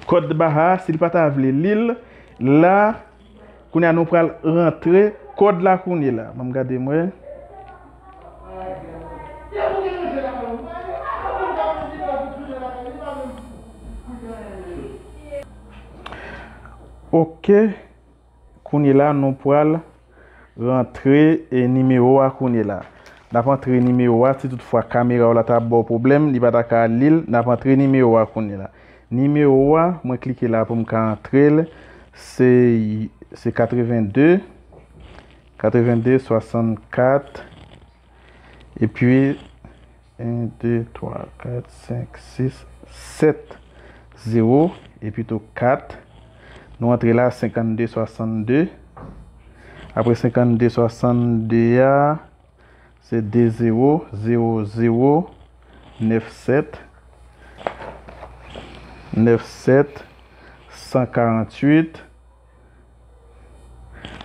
Kòd baha a, si l pa ta vle li l, la, kounye a nou pral rantre kòd la kounye la. Ban m gade m wè. Ok. Kounye la, nou pral rantre, e, nimewo a kounye la. N ap antre nimewo a, si toutfwa kamera w la ta ba w pwoblèm, li pa ta ka li l, n ap antre nimewo a kounye la. Nimewo a, mwen klike la pou m ka antre l, se, se katrevenn de, katrevenn de, swasannkat, epi en, de, twa, kat, senk, sis, sèt, zewo, epi tou kat. Nou antre la, senkannde, swasannde. Apre senkannde, swasannde a, se de zewo, zewo, zewo, nèf sèt, nèf sèt, san karanntuit.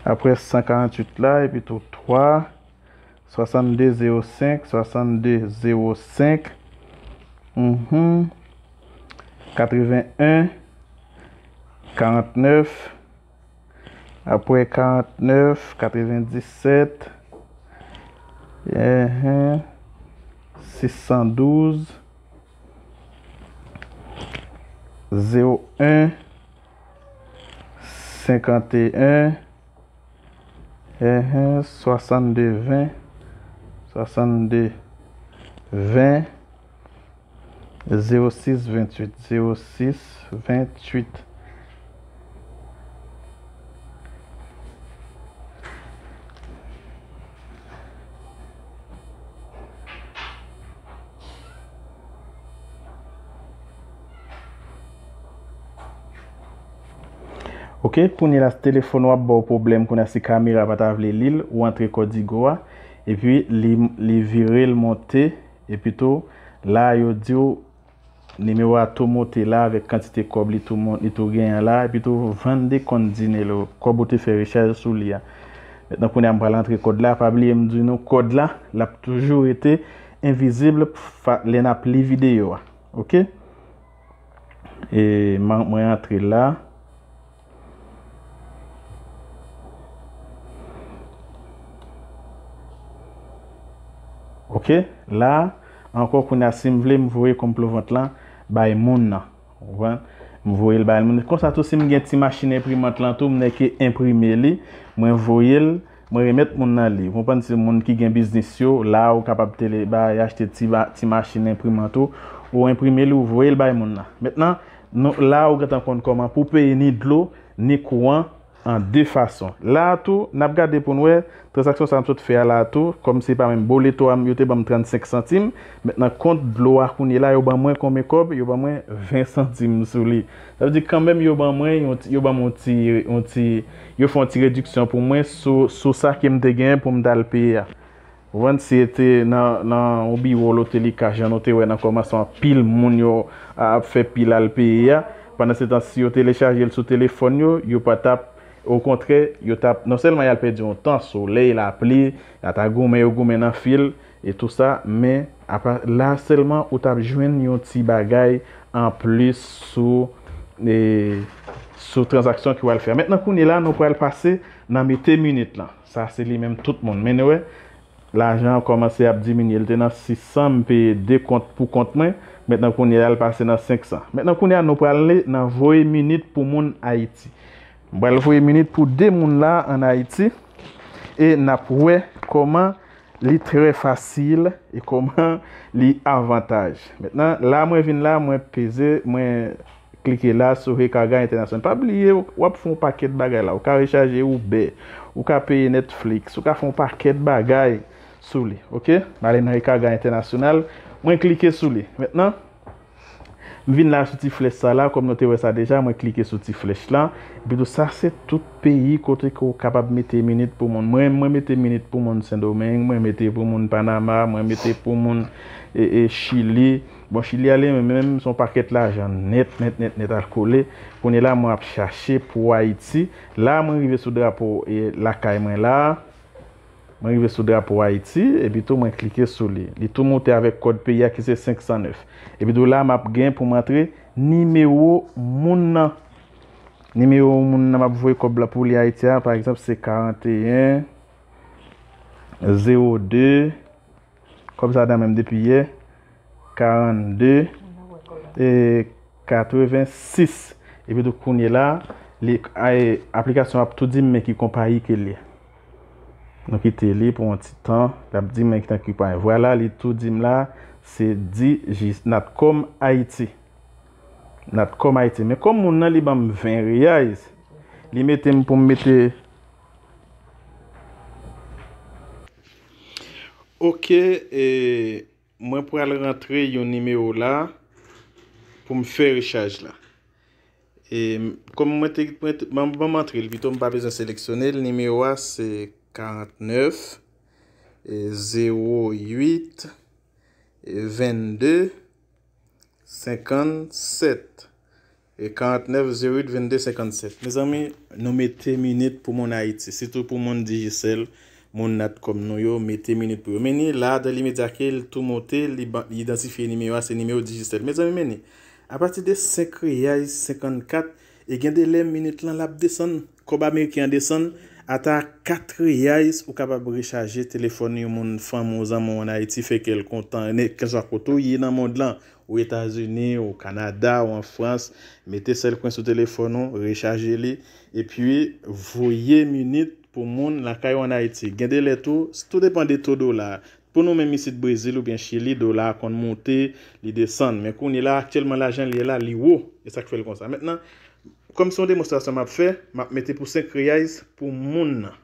Apre san karanntuit la, epi tou twa, swasannde zewo senk, swasannde zewo senk, mhm, katrevenn en, karannèf, apre karannèf, katrevendisèt, enhen, sis san douz, zewo en, senkanteyen, enhen, swasannde ven, swasannde ven, zewo sis venntuit, zewo sis venntuit. Ok, kounye la, si telefòn w ap ba w pwoblèm, kounye a, si kamera pa ta vle li l, ou antre kòdigo a, epi li, li vire l monte, epi tou, la, yo di w, nimewo a tou monte la avèk kantite kòb li tou mon-, li tou genyen la, epi tou vennde con dinero, kòb ou te fè rechaj sou li a. Mentnan kounye a m pral antre kòd la, pa bliye m di nou kòd la, l ap toujou rete envizib fa-, lè n ap li videyo a. Ok? E man-, mwen antre la. Ok, la, ankò kounye a, si m vle, m voye konplo vant lan bay moun nan. Ou konprann? M voye l bay moun. Konsa tou, si m gen ti machin enprimant lan tou, m nèke enprime li, mwen voye l, mwen remèt moun nan li. Ou konprann? Se moun ki gen biznis yo, la, ou kapab tele, bay, achte ti ba-, ti machin enprimant ou, ou enprime li, ou voye l bay moun nan. Mentnan, nou, la, ou gentan konn kòman pou peye ni dlo, ni kouran, an de fason. La a tou, n ap gade pou n wè, tranzaksyon sa a m sot fè a la a tou, kòm se pa menm boleto a m, yo te ban m trannsenk santim, mentnan kont dlo a kounye la, yo ban mwen konbyen kòb? Yo ban mwen ven santim sou li. Sa vle di kanmenm yo ban mwen yon ti, yo ban m yon ti, yon ti, yo fè yon ti rediksyon pou mwen sou, sou sa ke m te genyen pou m t al peye a. Ou konprann? Si se te nan, nan yon biwo lotelikach, jan nou te wè nan kòmansman, anpil moun yo a-, ap fè pil al peye a. Pandansetan, si yo telechaje l sou telefòn yo, yo pa t ap, okontrè, yo t ap, non sèlman y al pèdi yon tan, solèy, lapli, y a ta goumen, yo goumen nan fil, e tou sa, men, apa, la sèlman, ou t ap jwenn yon ti bagay anplis sou, e, sou tranzaksyon ke w al fè a. Mentnan, kounye la, nou pral pase nan mete minit lan. Sa, se li menm tout moun. Men nou wè, lajan an kòmanse ap diminye. Li te nan sis san, m peye de kont pou kont mwen. Mentnan, kounye a, l pase nan senk san. Mentnan, kounye a, nou prale nan voye minit pou moun Ayiti. M pral voye minit pou de moun la ann Ayiti. E n ap wè kòman li trè fasil e kòman li avantaj. Mentnan, la mwen vin la, mwen peze, mwen klike la sou Recarga Internacional. Pa bliye, w ap fè yon pakèt bagay la. Ou ka rechaje Uber, ou ka peye Netflix, ou ka fè yon pakèt bagay sou li, ok? M ale nan Recarga Internacional, mwen klike sou li. Mentnan, m vin la sou ti flèch sa la, kòm nou te wè sa deja, mwen klike sou ti flèch la. Epi tou sa, se tout peyi kote ke w kapab mete minit pou moun. Mwen, mwen mete minit pou moun Sendomeng, mwen mete pou moun Panama, mwen mete pou moun, e, e, Chili. Bon, Chili a li menm, menm, se yon pakèt lajan nèt, nèt, nèt, nèt al kole. Kounye la, mwen ap chache pou Ayiti. La, mwen rive sou drapo, e, lakay mwen la. Mwen rive sou drapo Ayiti, epi tou mwen klike sou li. Li tou moute avèk kòd peyi a ki se senk san nèf. Epi tou la, m ap gen pou m antre nimewo moun nan. Nimewo moun nan m ap voye kòb la pou li Ayiti a, pa egzanp, se karanteyen zewo de, kòb sa nan menm depi yè, karannde, e, katrevensis. Epi tou kounye la, li, ay, aplikasyon ap tou di m men ki konpayi ke li. Nou kite li pou yon ti tan, l ap di m men ki tan ki konpayi. Vwala, li tou di m la, se Digi-, Natcom Ayiti. Natcom Ayiti. Men kòm moun nan li ban m ven reyaz, li mete m pou m mete. Ok, e, mwen pral rantre yon nimewo la pou m fè rechaj la. E, kòm mwen te, mwen te, ban, ban m antre l pito, m pa bezwen seleksyone l. Nimewo a se karantnèf, e, zewo uit, e, vennde, senkannsèt. E karantnèf, zewo uit, vennde, senkannsèt. Mezanmi, nou mete minit pou moun Ayiti, sitou pou moun Digicel, moun Natcom nou yo, mete minit pou yo. Men ni la, dan limedya ke l tou moute, li ba-, li idantifye nimewo a, se nimewo Digicel. Mezanmi, men ni, apati de senk reyay senkannkat, e gen de lè minit lan l ap desann, kòb ameriken an desann, ata kat reyay ou kapab rechaje telefòn yon moun, fanmi w, zanmi w ann Ayiti, fè kè l kontan, ne-, kèlswa kote w ye nan mond lan, ou Etazini, ou Kanada, ou an Frans, mete sèl kwen sou telefòn ou, rechaje li, epi voye minit pou moun lakay ou ann Ayiti. Gen de lè tou, tou depann de to dola. Pou nou menm isit Brezil oubyen Chili, dola a konn moute, li desann. Men kounye la, aktyèlman lajan li ye la, li wo. E sa k fè l konsa. Mentnan, kòm se yon demonstrasyon m ap fè, m ap mete pou senk reyay pou moun nan.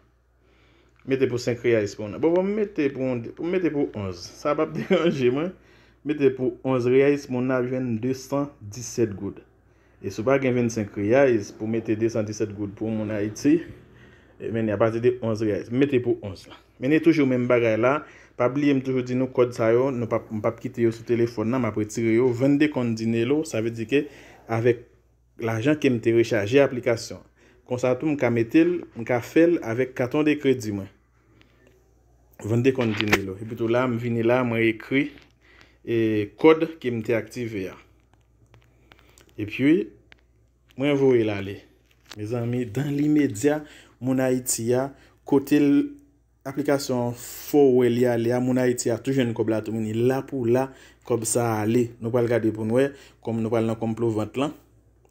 Mete pou senk reyay pou moun nan. Bon, bon, m mete pou, pou m mete pou onz. Sa p ap deranje mwen. Mete pou onz reyay, moun nan ap jwenn de san disèt goud. E si w pa gen vennsenk reyay pou mete de san disèt goud pou moun Ayiti, e men apati de onz reyay. Mete pou onz la. Men e toujou menm bagay la. Pa bliye m toujou di nou kòd sa yo, nou p ap, m p ap kite yo sou telefòn nan, m ap retire yo. Vennde konn Dinelo, sa vle di ke avèk lajan ke m te rechaje aplikasyon. Konsa tou, m ka mete l, m ka fè l avèk katon de kredi mwen. Vennde konn Dinelo. Epi tou la, m vini la, mwen ekri, e, kòd ke m te aktive a. Epi, mwen voye l ale. Mezanmi, dan limedya, moun Ayiti a, kote l, aplikasyon an fè w wè li ale a, moun Ayiti a tou jwenn kòb la tou, men ni la pou la, kòb sa a ale. Nou pral gade pou n wè, kòm nou pral nan konplo vant lan.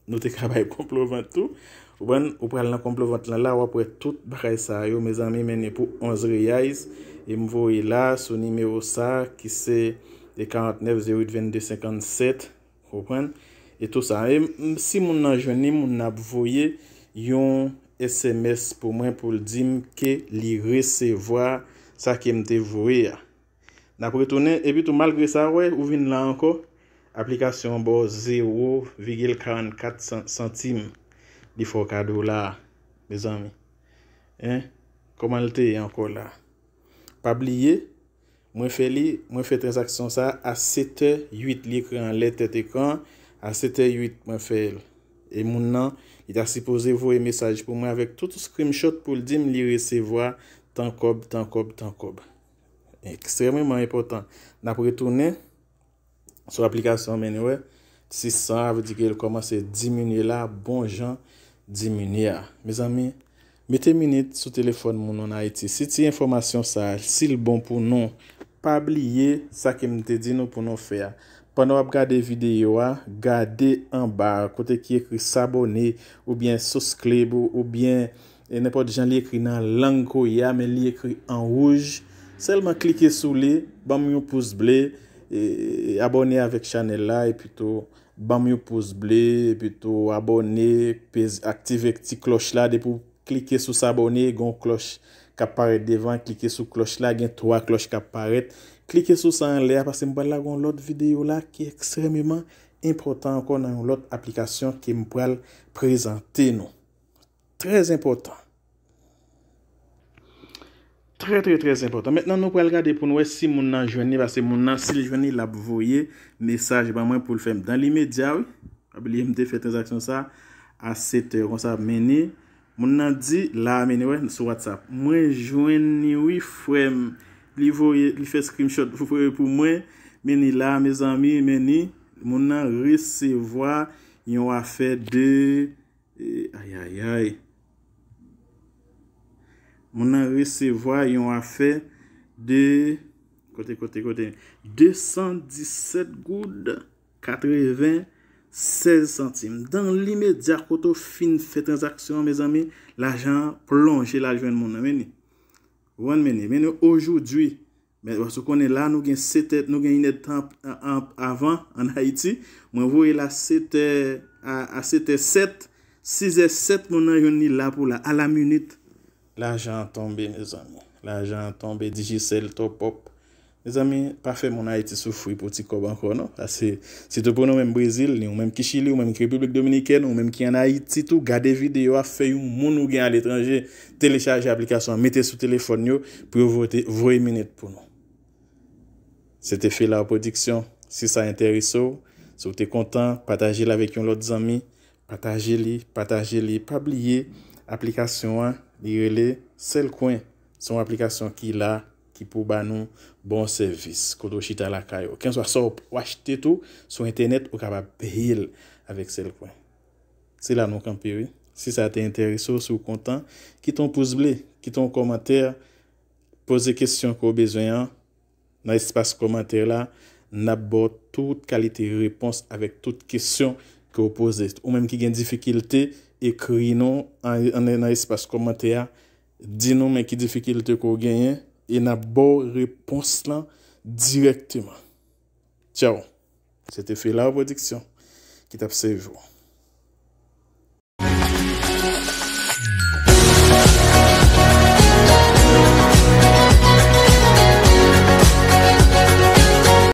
Nou te ka bay konplo vant tou. Ou konprann? Ou pral nan konplo vant lan la, w ap wè tout bagay sa yo, mezanmi, men ni pou onz reyay, e m voye la sou nimewo sa, ki se, e, karantnèf, zewo uit, vennde, senkannsèt. Konprann? E tou sa. E m, si moun nan jwenn li, moun nan ap voye yon S M S pou mwen pou l di m ke li resevwa sa ke m te voye a. N ap retounen, epi tou, malgre sa, wè, ou vin la ankò, aplikasyon an ba w zewo vigil karannkat san-, santim. Li fè w kado la, mezanmi. Hein? Kòman l te ye ankò la? Pa bliye, mwen fè li, mwen fè tranzaksyon sa a setè uit, li ekri anlè tèt ekran, a setè uit mwen fè l. E moun nan, li ta sipoze voye mesaj pou mwen avèk tout screenshot pou l di m li resevwa tan kòb, tan kòb, tan kòb. Ekstrèmeman enpòtan. N ap retounen sou aplikasyon an, men nou wè, sis san a, vle di ke l kòmanse diminye la, bon jan diminye a. Mezanmi, mete minit sou telefòn moun ann Ayiti. Si ti enfòmasyon sa a, si l bon pou nou, pa bliye sa ke m te di nou pou nou fè a. Pandan w ap gade videyo a, gade anba a, kote ki ekri s'abonner oubyen subscribe ou, oubyen e nenpòt jan li ekri nan lang koye a, men li ekri an wouj. Sèlman klike sou li, ban m yon pous ble, e, abòne avèk chanèl la, epi tou ban m yon pous ble, epi tou abòne, peze, aktive ti klòch la, depi w klike sou s'abonner, gen yon klòch k ap parèt devan, klike sou klòch la, gen twa klòch k ap parèt. Klike sou sa anlè a, paske m pral lage yon lòt videyo la ki ekstrèmeman enpòtan ankò nan yon lòt aplikasyon ke m pral prezante nou. Trè enpòtan. Trè, trè, trè enpòtan. Mentnan, nou pral gade pou n wè si moun nan jwenn li, paske moun nan, si l jwenn li, l ap voye mesaj ban mwen pou l fè m. Dan limedya, wi. Pa bliye, m te fè tranzaksyon sa a setè. Konsa, men ni, Moun nan di la, men ni wè sou WhatsApp. Mwen jwenn ni wi, frè m. Li voye, li fè screenshot voye pou mwen. Men ni la, mezanmi, men ni. Moun nan resevwa yon afè de, e, ayayay. Moun nan resevwa yon afè de, kote, kote, kote, de san disèt goud katrevensèz santim. Dan limedya, kote w fin fè tranzaksyon an, mezanmi, lajan an plonje l al jwenn moun nan. Men ni. Ou konprann, men ni. Men ni, ojoudwi, men, paske w konnen la, nou gen sèt è, nou gen inèdtan an, an, avan, ann Ayiti. Mwen voye l a sèt è, a, a sèt è sèt, sis è sèt, moun nan jwenn li la pou la, a la minit. Lajan an tonbe, mezanmi. Lajan an tonbe, Digicel top up. Mezanmi, pa fè moun Ayiti soufri pou ti kòb ankò, non. Paske, sitou pou nou menm Brezil, ni ou menm ki Chili, ou menm ki Repiblik Dominikèn, ou menm ki ann Ayiti tou, gade videyo a, fè yon moun ou gen aletranje telechaje aplikasyon an, mete sou telefòn yo pou yo vote, voye minit pou nou. Se te Fela Production. Si sa enterese w, si w te kontan, pataje l avèk yon lòt zanmi. Pataje li, pataje li. Pa bliye, aplikasyon an, li rele Sèl Kwen. Se yon aplikasyon ki la, ki pou ba nou bon sèvis. Kote w chita lakay ou. Kenswa sa w achte tou sou entènèt, ou kapab peye l avèk Sèl Kwen. Se la nou kanpe, wi. Si sa te enterese w, si w kontan, kite yon pous ble, kite yon kòmantè, poze kesyon ke w bezwen an nan espas kòmantè la. N ap ba w tout kalite repons avèk tout kesyon ke w poze. Ou menm ki gen difikilte, ekri nou an, an, nan espas kòmantè a. Di nou men ki difikilte ke w genyen e n ap ba w repons lan dirèkteman. Tchaw. Se te Fela Production ki t ap sèvi w.